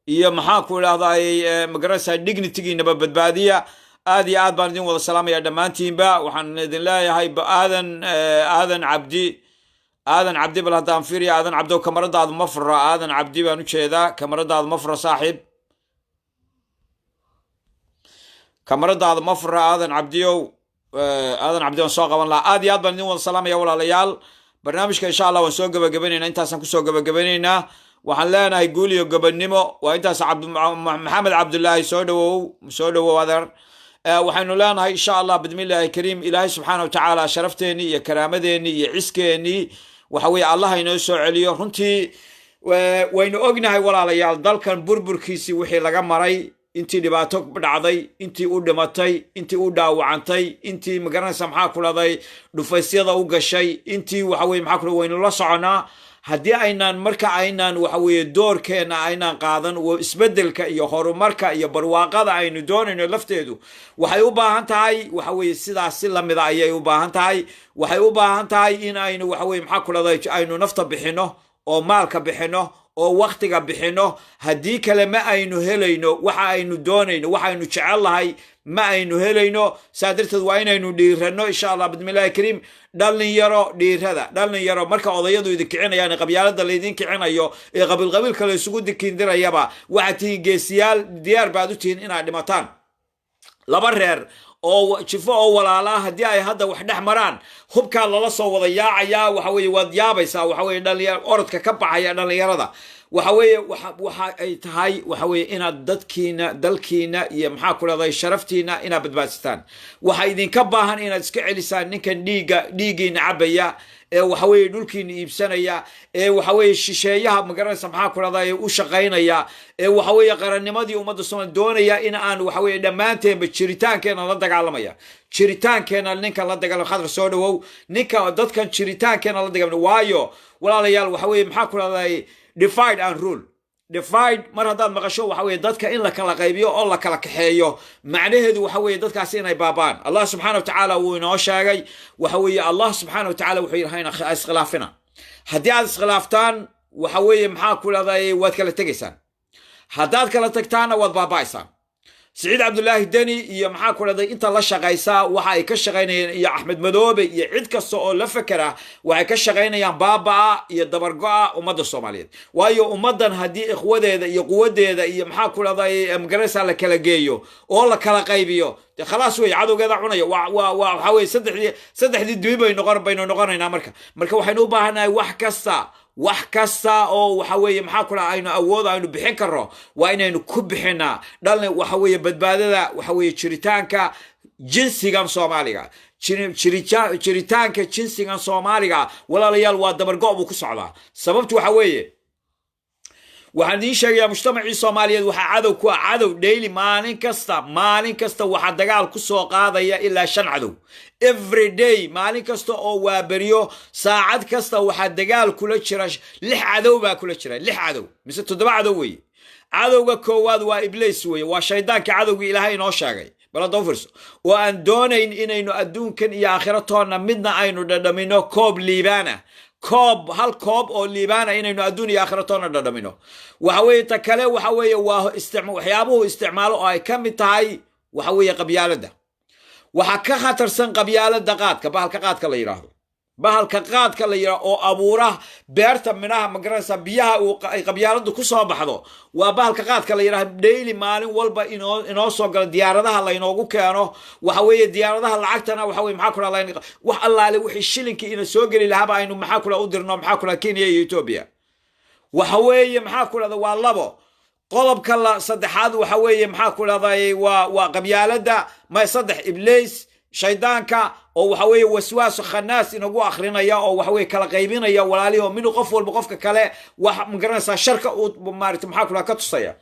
iyo maxaa ku idhahday magaranaysaa dignitygiinaba badbaadiya. Aad iyo aad baan idin wada salaamaya dhammaantiinba. Waxaan idin leeyahay Aadan, Aadan Cabdi, Aadan Cabdi, bal haddaan fiiriya. Aadan Cabdi oo kamaradaadu ma fura. Aadan Cabdi baan ujeedaa, kamaradaadu ma fura saaxiib, kamaradaadu ma fura Aadan Cabdiyow. Aadan Cabdi waan soo qaban lahaa. Aad iyo aad baan idin wada salaamaya walaalayaal. Barnaamijka insha Allah waan soo gabagabaynaynaa, intaasaan kusoo gabagabaynaynaa. Waxaan leenahay guul iyo gobonnimo. Waa intaas. Maxamed Cabdullaahi, soo dhawow, soo dhawow adeer. Waxaynu leenahay insha Allah bismillahi kariim, Ilaahay subxaana wa tacaala sharafteenii iyo karaamadeenii iyo ciskeenii waxa weeye Allah inoo soo celiyo. Runtii waynu ognahay walaalayaal dalkan burburkiisii wixii laga maray, intii dhibaato dhacday, intii u dhimatay, intii u dhaawacantay, intii magaranaysa maxaa ku dhahday dhufaysyada u gashay, intii waxa weye maxaa ku waynu la soconaa. Haddii aynaan marka aynaan waxa weeye doorkeena aynaan qaadan, isbeddelka iyo horumarka iyo barwaaqada aynu doonayno lafteedu waxay u baahan tahay waxa weeye sidaas si lamida ayay u baahan tahay. Waxay u baahan tahay in aynu waxa weye maxaa ku dhahday aynu nafta bixino oo maalka bixino oo waktiga bixino. Haddii kale ma aynu helayno waxa aynu doonayno, waxaynu jecel lahay ma aynu helayno. Saa darteed waa inaynu dhiirano insha Allah bismillahi kariim. Dhalinyaro dhiirada, dhalinyaro marka odayadu idin kicinayaan ee qabyaalada laydin kicinayo ee qabiil qabiilka la isugu dikindirayaba, waxaad tihiin geesiyaal, diyaar baad u tihiin inaad dhimataan. Laba reer oo jifo oo walaala ah haddii ay hadda wax dhex maraan, hubkaa lala soo wada yaacayaa. Waxa weeye waad yaabaysaa, waxa weeye dhalinyar orodka ka baxaya dhalinyarada. Waxa weeye, waxa ay tahay, waxa weeye inaad dadkiina, dalkiina iyo, maxaa ku leedahay, sharaftiina inaad badbaadsataan. Waxa idinka baahan inaad iska celisaan ninkan dhiigga dhiiggiina cabaya ee, waxa weeye, dhulkiina iibsanaya, ee, waxa weeye, shisheeyaha, magaranaysa, maxaa ku leedahay, u shaqaynaya, ee, waxa weeye, qarannimadii ummadda Soomaaliya doonaya in aan, waxa weeye, dhammaanteenba jiritaankeena la dagaalamaya. Jiritaankeena ninkan la dagaalama. Khadar, soo dhawow. Ninka dadkan jiritaankeena la dagaalamaya, waayo walaalayaal, waxa weeye, maxaa ku leedahay, divide and rule. Divide mar haddaad maqasho, waxa weeye dadka in la kala qaybiyo oo la kala kaxeeyo. Macnaheedu waxa weeye dadkaasi inay baabaan. Allah subxaana wa tacaala wuu inoo sheegay. Waxa weeye, Allah subxaana wa tacaala wuxuu yidhi: "Hayna iskhilaafina. Haddii aad iskhilaaftaan, waxa weeye, maxaa ku leedahay, waad kala tegaysaan. Haddaad kala tagtaanna, waad baaba'aysaan." Siciid Cabdulaahi Deni iyo, maxaa ku leedahay, inta la shaqaysaa waxa ay ka shaqaynayeen, iyo Axmed Madoobe iyo cid kasta oo la fekera, waxay ka shaqaynayaan baaba'a iyo dabargo'a ummadda Soomaaliyeed. Waayo, ummaddan haddii ikhwadeeda iyo quwadeeda iyo, maxaa ku leedahay, magaraysaa, la kala geeyo oo la kala qaybiyo, dee khalaas wey, cadowgeeda cunaya. Waa waxa weye saddexdii dubi bay noqon baynu noqonaynaa. Marka waxaynu u baahannahay wax kasta oo, waxa weeye, maxaa ku dhaha, aynu awood aynu bixin karno, waa inaynu ku bixinaa dhalna, waxa weeye, badbaadada, waxa weeye, jiritaanka jinsigan Soomaaliga. Jiritaanka jinsigan Soomaaliga, walaalayaal, waa dabargo' buu ku socdaa. Sababtu waxa weeye, waxaan idiin sheegayaa, mujtamacii Soomaaliyeed waxaa cadow ku ah, cadow daily, maalin kasta waxaa dagaal ku soo qaadaya ilaa shan cadow. Every day, maalin kasta oo waaberiyo, saacad kasta waxaa dagaal kula jira lix cadow baa kula jira, lix cadow mise toddoba cadow weeye. Cadowga koowaad waa Ibliis weeye, waa shaydaanka, cadowgii Ilaahay inoo sheegay. Bal hadda u fiirso, oo aan doonayn inaynu adduunkan iyo aakhiro toonna midna aynu dhadhamino koob liibaana, koob, hal koob oo liibaana inaynu adduun iyo aakhiro toonna dhadhamino. Waxa weeye, ta kale waxa weeye waa waxyaabuhu isticmaalo oo ay ka mid tahay, waxa weeye, qabyaaladda. Waxaa ka khatarsan qabyaaladda qaadka, bahalka qaadka la yidhaahdo, bahalka qaadka la yidhaahdo oo abuura beerta midhaha, magaranaysa, biyaha ay qabyaaladdu ku soo baxdo, waa bahalka qaadka la yidhahdo. Daily, maalin walba inoo soo galo, diyaaradaha laynoogu keeno. Waxa weeye, diyaaradaha lacagtana, waxa weye, maxaa ku dhaha, wax allaale wixii shilinkii ina soo geli lahaaba aynu, maxaa ku dhaha, u dirno, maxaa ku dhaha, Kenya iyo Ethiopia. Waxa weeye, maxaa ku dhahda, waa labo. Qodobka la saddexaad waxa weeye, maxaa ku dhahday, waa qabyaaladda. Ma saddex, Ibliis, shaydaanka, oo, waxa weeye, waswaaso khanaas inagu akrinaya, oo, waxa weye, kala qaybinaya walaalihii, oo mid qof walba qofka kale wax, magaranaysaa, sharka uu maarata, maxaa ku dhaha, ka tusaya.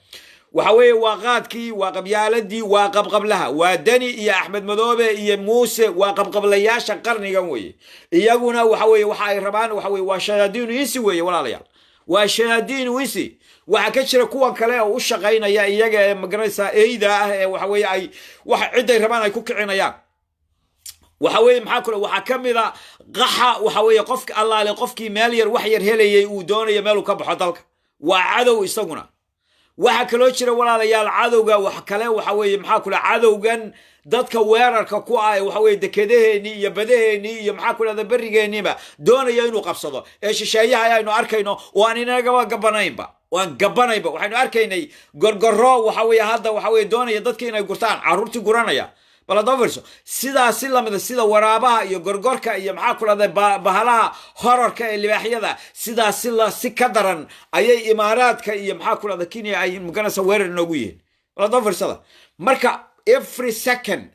Waxa weeye, waa qaadkii, waa qabyaaladii, waa qabqablaha, waa Deni iyo Axmed Madoobe iyo Muuse, waa qabqablayaasha qarnigan weeye. Iyaguna waxa weeye waxa ay rabaan, waxa weye, waa shayaadiinu insi weeye, walaalayaal, waa shayaadiinu insi. Waxaa ka jira kuwan kale oo u shaqaynaya iyaga ee, magaranaysaa, eyda ah, ee, waxa weeye, ay waxa ciday rabaan ay ku kicinayaan. Waxa weeye, maxaa kule, waxaa ka mid a qaxa. Waxa weeye, qofka allaale qofkii meel yar wax yar helayay uu doonayo meeluu ka baxo dalka, waa cadow isaguna. Waxaa kaloo jira, walaalayaal, cadowga wax kale, waxa weeye, maxaa kule, cadowgan dadka weerarka ku ah, waxa weye, dekedaheennii iyo badaheennii iyo, maxaa ku dhahda, berrigeenniiba doonaya inuu qabsado, ee shisheeyaha aynu arkayno oo aan inagaba gabanaynba, waan gabanaynba. Waxaynu arkaynay gorgorro, waxa weeye, hadda, waxa weye, doonaya dadka inay gurtaan, carruurtii guranaya. Bal haddaba fiirso, sidaasi lamida, sida waraabaha iyo gorgorka iyo, maxaa ku dhahday, bahalaha horarka ee libaaxyada, sidaasi la si ka daran ayay Imaaraadka iyo, maxaa ku dhahda, Kenya ay, maganaysa, weerar noogu yihiin. Bal haddaba fiirsada, marka every second,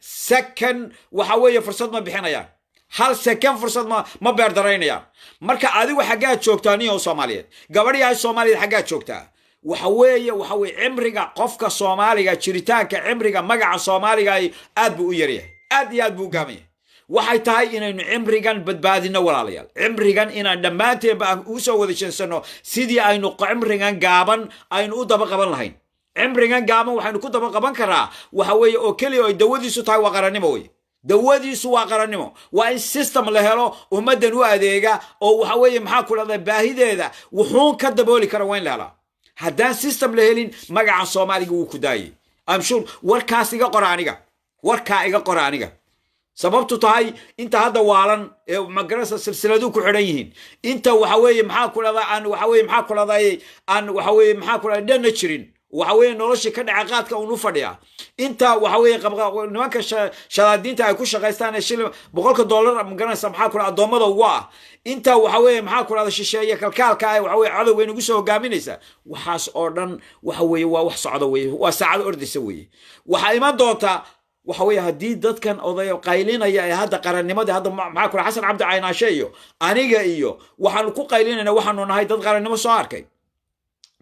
waxa weeye, fursad ma bixinayaan, hal second fursad ma beerdaraynayaan. Marka adigu xaggaad joogtaa, niyow Soomaaliyeed, gabadhyahay Soomaaliyeed, xaggaad joogtaa? Waxa weeye cimriga qofka Soomaaliga, jiritaanka cimriga magaca Soomaaliga aad buu u yaryahay, aad iyo aad buu u gaaban yahay. Waxay tahay inaynu cimrigan badbaadino, walaalayaal, cimrigan inaan dhammaanteenba aan ugu soo wada jeensano sidii aynu cimrigan gaaban aynu u daba qaban lahayn. Cimrigan gaaban waxaynu ku daba qaban karaa, waxa weeye, oo keliya ay dawadiisu tahay, waa qarannimo wey. Dawadiisu waa qarannimo. Waa in system la helo ummaddan u adeega oo, waxa weeye, maxaa ku dhahda, baahideeda wuxuun ka dabooli kara, waa in la helaa. Haddaan system la helin, magaca Soomaaliga wuu ku daayay. I'm sure. Warkaas iga qora aniga, warkaa iga qora aniga. Sababtu tahay, inta hadda waalan ee, magarasa, silsiladuhu ku xidhan yihiin, inta, waxa weeye, maxaa ku dhahda, aan, waxa weye, maxaa ku dhahday, aan, waxa weye, maxaa ku dhahda, dhanna jirin. Waxa weeye noloshii ka dhaca qaadka uun u fadhiya. Inta waxa weeye nimanka shadaadiinta ay ku shaqaystaan ee shilin $100, magaranaysa, maxaa kula addoommada ugu ah. Inta waxa weeye, maxaa ku dhahda, shisheeye kalkaalka ah, waxa weeye cadowga inagu soo hogaaminaysa. Waxaas oo dhan waxa weeye waa wax socda weeye, waa saacad ordaysa weeye. Waxaa iman doonta waxa weeye haddii dadkan oday qaylinaya ee hadda qarannimadii hadda, maxaa kula, Xasan Cabdi Caynaashe iyo aniga iyo waxaanu ku qaylinayna, waxaanu nahay dad qarannimo soo arkay.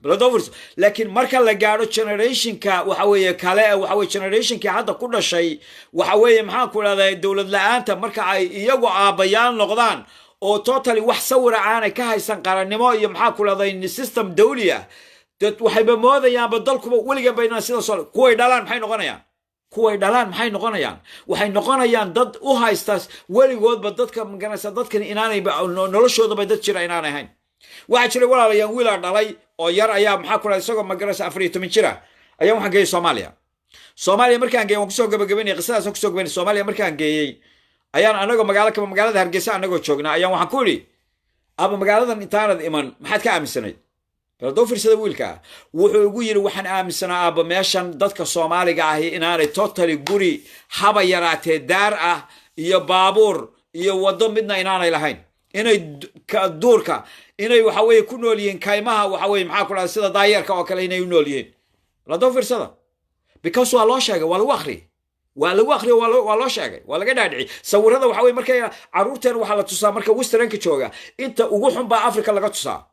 Bladovers. Laakiin marka la gaadho generationka waxa weeye kale, waxa weye generationkii hadda ku dhashay, waxa weeye, maxaan ku idhahdaa, dowlad la-aanta, marka ay iyagu aabbayaal noqdaan oo totally wax sawira aanay ka haysan qarannimo iyo, maxaa ku idhahdaa, system dawli ah, dad waxayba moodayaanba dalkuba weligan ba inaan sida soo. Kuway dhalaan maxay noqonayaan? Kuway dhalaan maxay noqonayaan? Waxay noqonayaan dad u haysta weligoodba dadka, magaranaysa, dadkan inaanay noloshoodaba dad jira inaanay ahayn. Waxaa jiray, walaalayaan, wiilaa dhalay oo yar ayaa, maxaa ku dhahay, isagoo, magaraysa, 14 jira ayaa waxaan geeyey Soomaaliya. Soomaaliya markaan geeyey, waan kusoo gabagabaynaya qisadaasaan kusoo gabaynaya. Soomaaliya markaan geeyey ayaan anagoo magaalo kaba, magaalada Hargeysa anagoo joognaa, ayaan waxaan ku idhi, "Aba, magaaladan intaanad iman maxaad ka aaminsanayd?" Bal haddoo fiirsada wiilka, wuxuu igu yidhi, "Waxaan aaminsanaa, aabba, meeshan dadka Soomaaliga ahi inaanay totally guri haba yaraatee daar ah iyo baabuur iyo waddo midna inaanay lahayn, inay duurka, inay waxa weeye ku nool yihiin kaymaha, waxa weye, maxaa ku dhahda, sida daayeerka oo kale inay u nool yihiin." Ladoo fiirsada, because waa loo sheegay, waa lagu akhriyay, waa lagu akriyo, waa loo sheegay, waa laga dhaadhiciyay. Sawirada waxa weye markay carruurteen waxaa la tusaa marka westernka jooga, inta ugu xun baa Africa laga tusaa.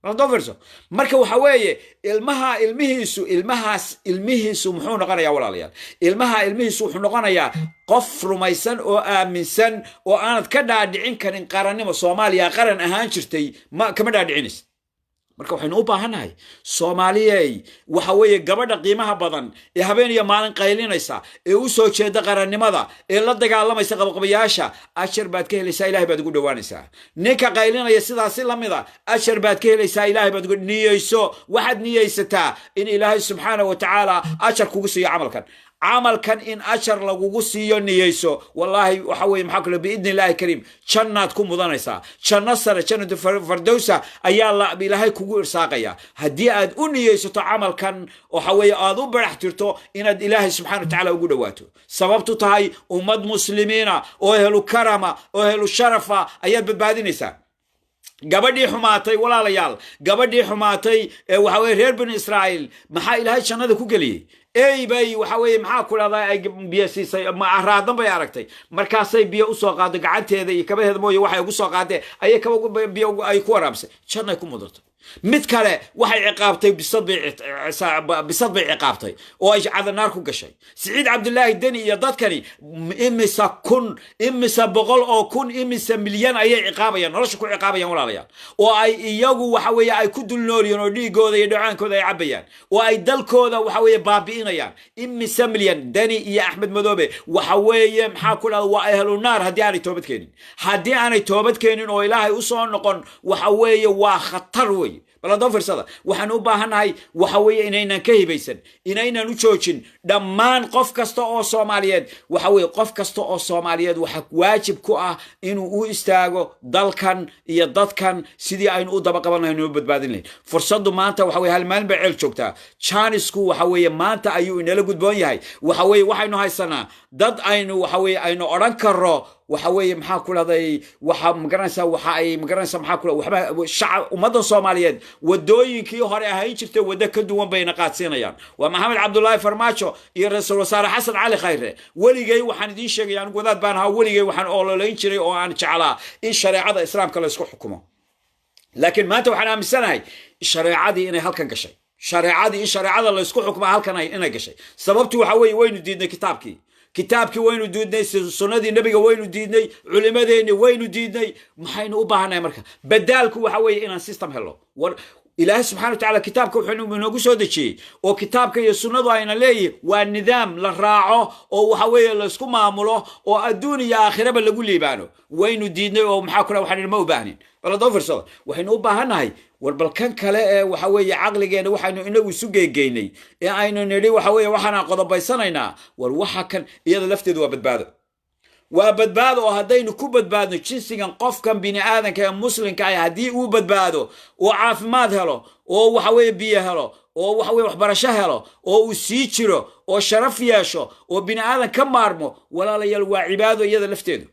Ladoo fiirso, marka waxa weeye ilmaha ilmihiisu, ilmahaas ilmihiisu muxuu noqonayaa, walaalayaal? Ilmaha ilmihiisu wuxuu noqonayaa qof rumaysan oo aaminsan oo aanad ka dhaadhicin karin qarannimo. Soomaaliya qaran ahaan jirtay ma kama dhaadhicinaysa. Marka waxaynu u baahannahay, Soomaaliyey, waxa weeye gabadha qiimaha badan ee habeen iyo maalin qaylinaysa ee u soo jeeda qarannimada ee la dagaalamaysa qabqabayaasha, ajar baad ka helaysaa, Ilahay baad ugu dhowaanaysaa. Ninka qaylinaya sidaasi la mida, ajar baad ka helaysaa, Ilahay baad ugu niyeyso. Waxaad niyeysataa in Ilaahay subxaana wa tacaala ajar kugu siiyo camalkan. Camalkan in ajar lagugu siiyo niyeyso. Wallaahi, waxa weye, maxaa kale, biidni Illaahi kariim, jannaad ku mudanaysaa, janno sare, jannatu fardowsa ayaa la Ilaahay kugu irsaaqaya haddii aad u niyeysato camalkan, waxa weeye aad u barax tirto inaad Ilaahay subxana wa tacaala ugu dhowaato. Sababtu tahay ummad muslimiina oo helu karama oo helu sharafa ayaad badbaadinaysaa. Gabadhii xumaatay, walaalayaal, gabadhii xumaatay ee waxa weye reer Banu Israa'iil, maxaa Ilaahay jannada ku geliyey? Ey bay, waxa weeye, maxaa ku dhahdaa, ay biyo siisay. Raadan bay aragtay, markaasay biyo usoo qaado gacanteeda iyo kabaheeda mooye waxay ugu soo qaadeen ayay kaba biyo ay ku waraabsay, jannay ku mudatay. Mid kale waxay ciqaabtay bisad bay, bisad bay ciqaabtay oo ay cadanaar ku gashay. Siciid Cabdulaahi Deni iyo dadkani imisa kun, imisa boqol oo kun, imisa milyan ayay ciqaabayaan, nolosha ku ciqaabayaan, walaalayaal, oo ay iyagu waxa weeye ay ku dul noolyihiin oo dhiigooda iyo dhacaankooda ay cabayaan oo ay dalkooda waxa weeye baabi'inayaan. Imisa milyan Deni iyo Axmed Madoobe, waxa weeye, maxaa ku dhahda, waa ahlu naar haddii aanay toobad keenin. Haddii aanay toobad keenin oo Ilaahay usoo noqon, waxa weeye waa khatar wey. Bal haddoo fiirsada, waxaan u baahannahay waxa weeye inaynan ka hibaysan, inaynan u joojin. Dhammaan qof kasta oo Soomaaliyeed, waxa weeye qof kasta oo Soomaaliyeed waxa waajib ku ah inuu u istaago dalkan iyo dadkan sidii aynu u daba qaban lahayn, u badbaadin lahayn. Fursaddu maanta waxa weye hal maalin bay ceel joogtaa. Jaanisku waxa weeye maanta ayuu inala gudboon yahay. Waxa weeye waxaynu haysanaa dad aynu, waxa weeye, aynu odhan karro, waxa weeye, maxaa ku dhahday, waxa magaranaysaa, waxa ay magaranaysaa, maxaa ku waxba, shacab, ummadda Soomaaliyeed wadooyinkii hore ahayn jirtay waddo ka duwan bayna qaadsiinayaan. Waa Maxamed Cabdullaahi Farmaajo iyo ra-iisul wasaare Xasan Cali Khayre. Weligay waxaan idiin sheegaya, anigu wadaad baan ahaa, weligay waxaan ololayn jiray oo aan jeclaa in shareecada Islaamka la isku xukumo. Laakiin maanta waxaan aaminsanahay shareecadii inay halkan gashay, shareecadii in shareecada la isku xukmaa halkan inay gashay. Sababtu waxa weeye waynu diidnay kitaabkii, kitaabkii waynu diidnay, sunnadii Nebiga waynu diidnay, culimadeenni waynu diidnay. Maxaynu u baahannahay marka? Badaalku waxa weeye inaan system helo. War Ilaahay subxana wa tacala kitaabka wuxuu inoogu soo dejiyey oo kitaabka iyo sunnadu ayna leeyihin waa nidaam la raaco oo waxa weeye laysku maamulo oo adduun iyo aakhiraba lagu liibaano. Waynu diidnay oo, maxaa kula, waxaan ma u baahnin. Bal haddoo fiirsada, waxaynu u baahannahay, war bal kan kale ee waxa weeye caqligeena waxaynu inagu isu geegeynay ee aynu nidhi waxa weeye waxaanaan qodobaysanaynaa. War waxa kan iyada lafteedu waa badbaado, waa badbaado, oo haddaynu ku badbaadno jinsigan, qofkan bini aadanka ee muslimka ah haddii uu badbaado oo caafimaad helo oo waxa weeye biyo helo. Oo waxa weye waxbarasho helo oo uu sii jiro oo sharaf yeesho oo bini aadan ka maarmo, walaalayaal, waa cibaado iyada lafteedu.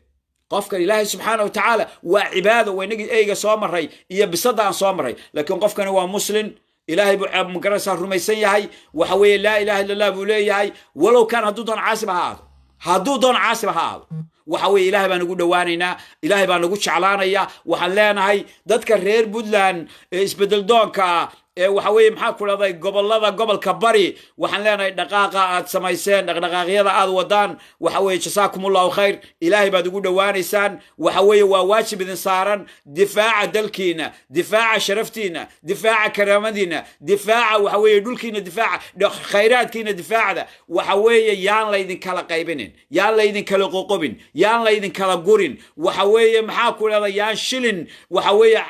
Qofkan Ilaahay subxaana wa tacaala waa cibaado. Waa inagii eyga soo maray iyo bisada aan soo maray, laakiin qofkani waa Muslin, Ilaahay buu magaraysaa rumaysan yahay. Waxa weeye "laa ilaha illa Allah" buu leeyahay. Walow kaan hadduu doon caasiba ha ahaado, hadduu doon caasiba ha ahaado, waxa weeye Ilaahay baan ugu dhowaanaynaa, Ilaahay baan nagu jeclaanaya. Waxaan leenahay dadka reer Puntland ee isbedel doonka ah ee waxa weeye maxaa ku dhahday gobolada gobolka Bari, waxaan leenahay dhaqaaqa aad samayseen, dhaqdhaqaaqyada aad wadaan, waxa weeye jasaakum Allahu khayr, Ilaahay baad ugu dhowaanaysaan. Waxa weeye waa waajib idin saaran difaaca dalkiina, difaaca sharaftiina, difaaca karaamadiina, difaaca waxa weeye dhulkiina, difaaca khayraadkiina, difaacda. Waxa weeye yaan laydinkala qaybinin, yaan laydinkala qoqobin, yaan laydinkala gurin. Waxa weeye maxaa ku dhahda yaan shilin waxa weeye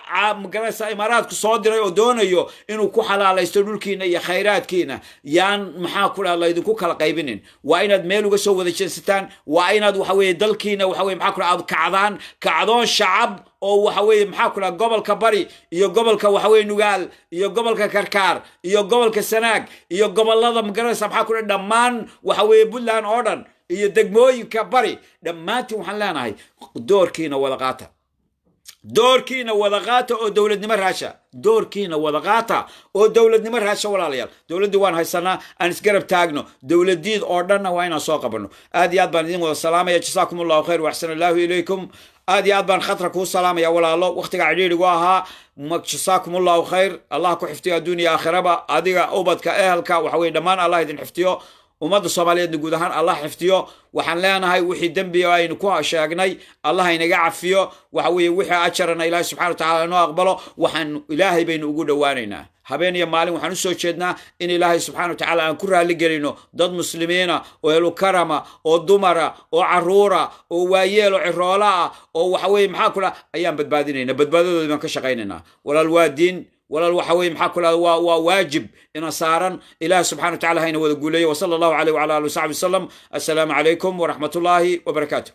magaraysa Imaaraadku soo diray oo doonayo inuu ku xalaalaysto dhulkiina iyo khayraadkiina, yaan maxaa ku dhaha laydinku kala qaybinin. Waa inaad meel uga soo wada jeesataan. Waa inaad waxa weeye dalkiina waxa weye maxaa ku dhaha aad kacdaan, kacdoon shacab oo waxa weeye maxaa ku dhaha gobolka Bari iyo gobolka waxa weye Nugaal iyo gobolka Karkaar iyo gobolka Sanaag iyo gobolada magaraysa maxaa ku dhaha dhammaan waxa weeye Puntland oo dhan iyo degmooyinka Bari dhammaantiin, waxaan leenahay doorkiina wada qaata, doorkiina wada qaata oo dowladnimo raasha, doorkiina wada qaata oo dowladnimo raasha. Walaalayaal, dowladdii waan haysanaa, aan isgarab taagno. Dowladiid oo dhanna waa inaan soo qabanno. Aad iyo aad baan idin wada salaamaya. Jasaakum Allahu khayr waxsan Allahu ilaykum. Aad iyo aad baan Khatra kuu salaamaya, walaalo. Waqtiga cidhiidhigu ahaa. Jasaakum Allahu khayr. Allah ku xiftiyo adduuniya aakhiraba, adiga, ubadka, ehelka, waxa weye dhammaan Allah idin xiftiyo. Ummadda Soomaaliyeedna guud ahaan Allah xifdiyo. Waxaan leenahay wixii dembi aynu ku sheegnay Allah inaga cafiyo. Waxa weeye wixii ajarana Ilaahay subxana wa tacala inoo aqbalo. Waxaan Ilaahay baynu ugu dhowaanaynaa habeen iyo maalin. Waxaan usoo jeednaa in Ilaahay subxana wa tacaala aan ku raali gelino dad muslimiina oo ehlu karama oo dumara oo caruura oo waayeel oo ciroola ah oo waxa weeye maxaa kula ayaan badbaadinayna, badbaadadoodii baan ka shaqaynaynaa. Walaal, waa diin. Walaal, waxa weye maxaa kula waa waajib ina saaran. Ilaah subxana wa tacala hayna wada guuleeyo. Wasala Allahu caleyh wala ali wasaxbi wasalam. Assalaamu calaykum waraxmat ullaahi wabarakaatu.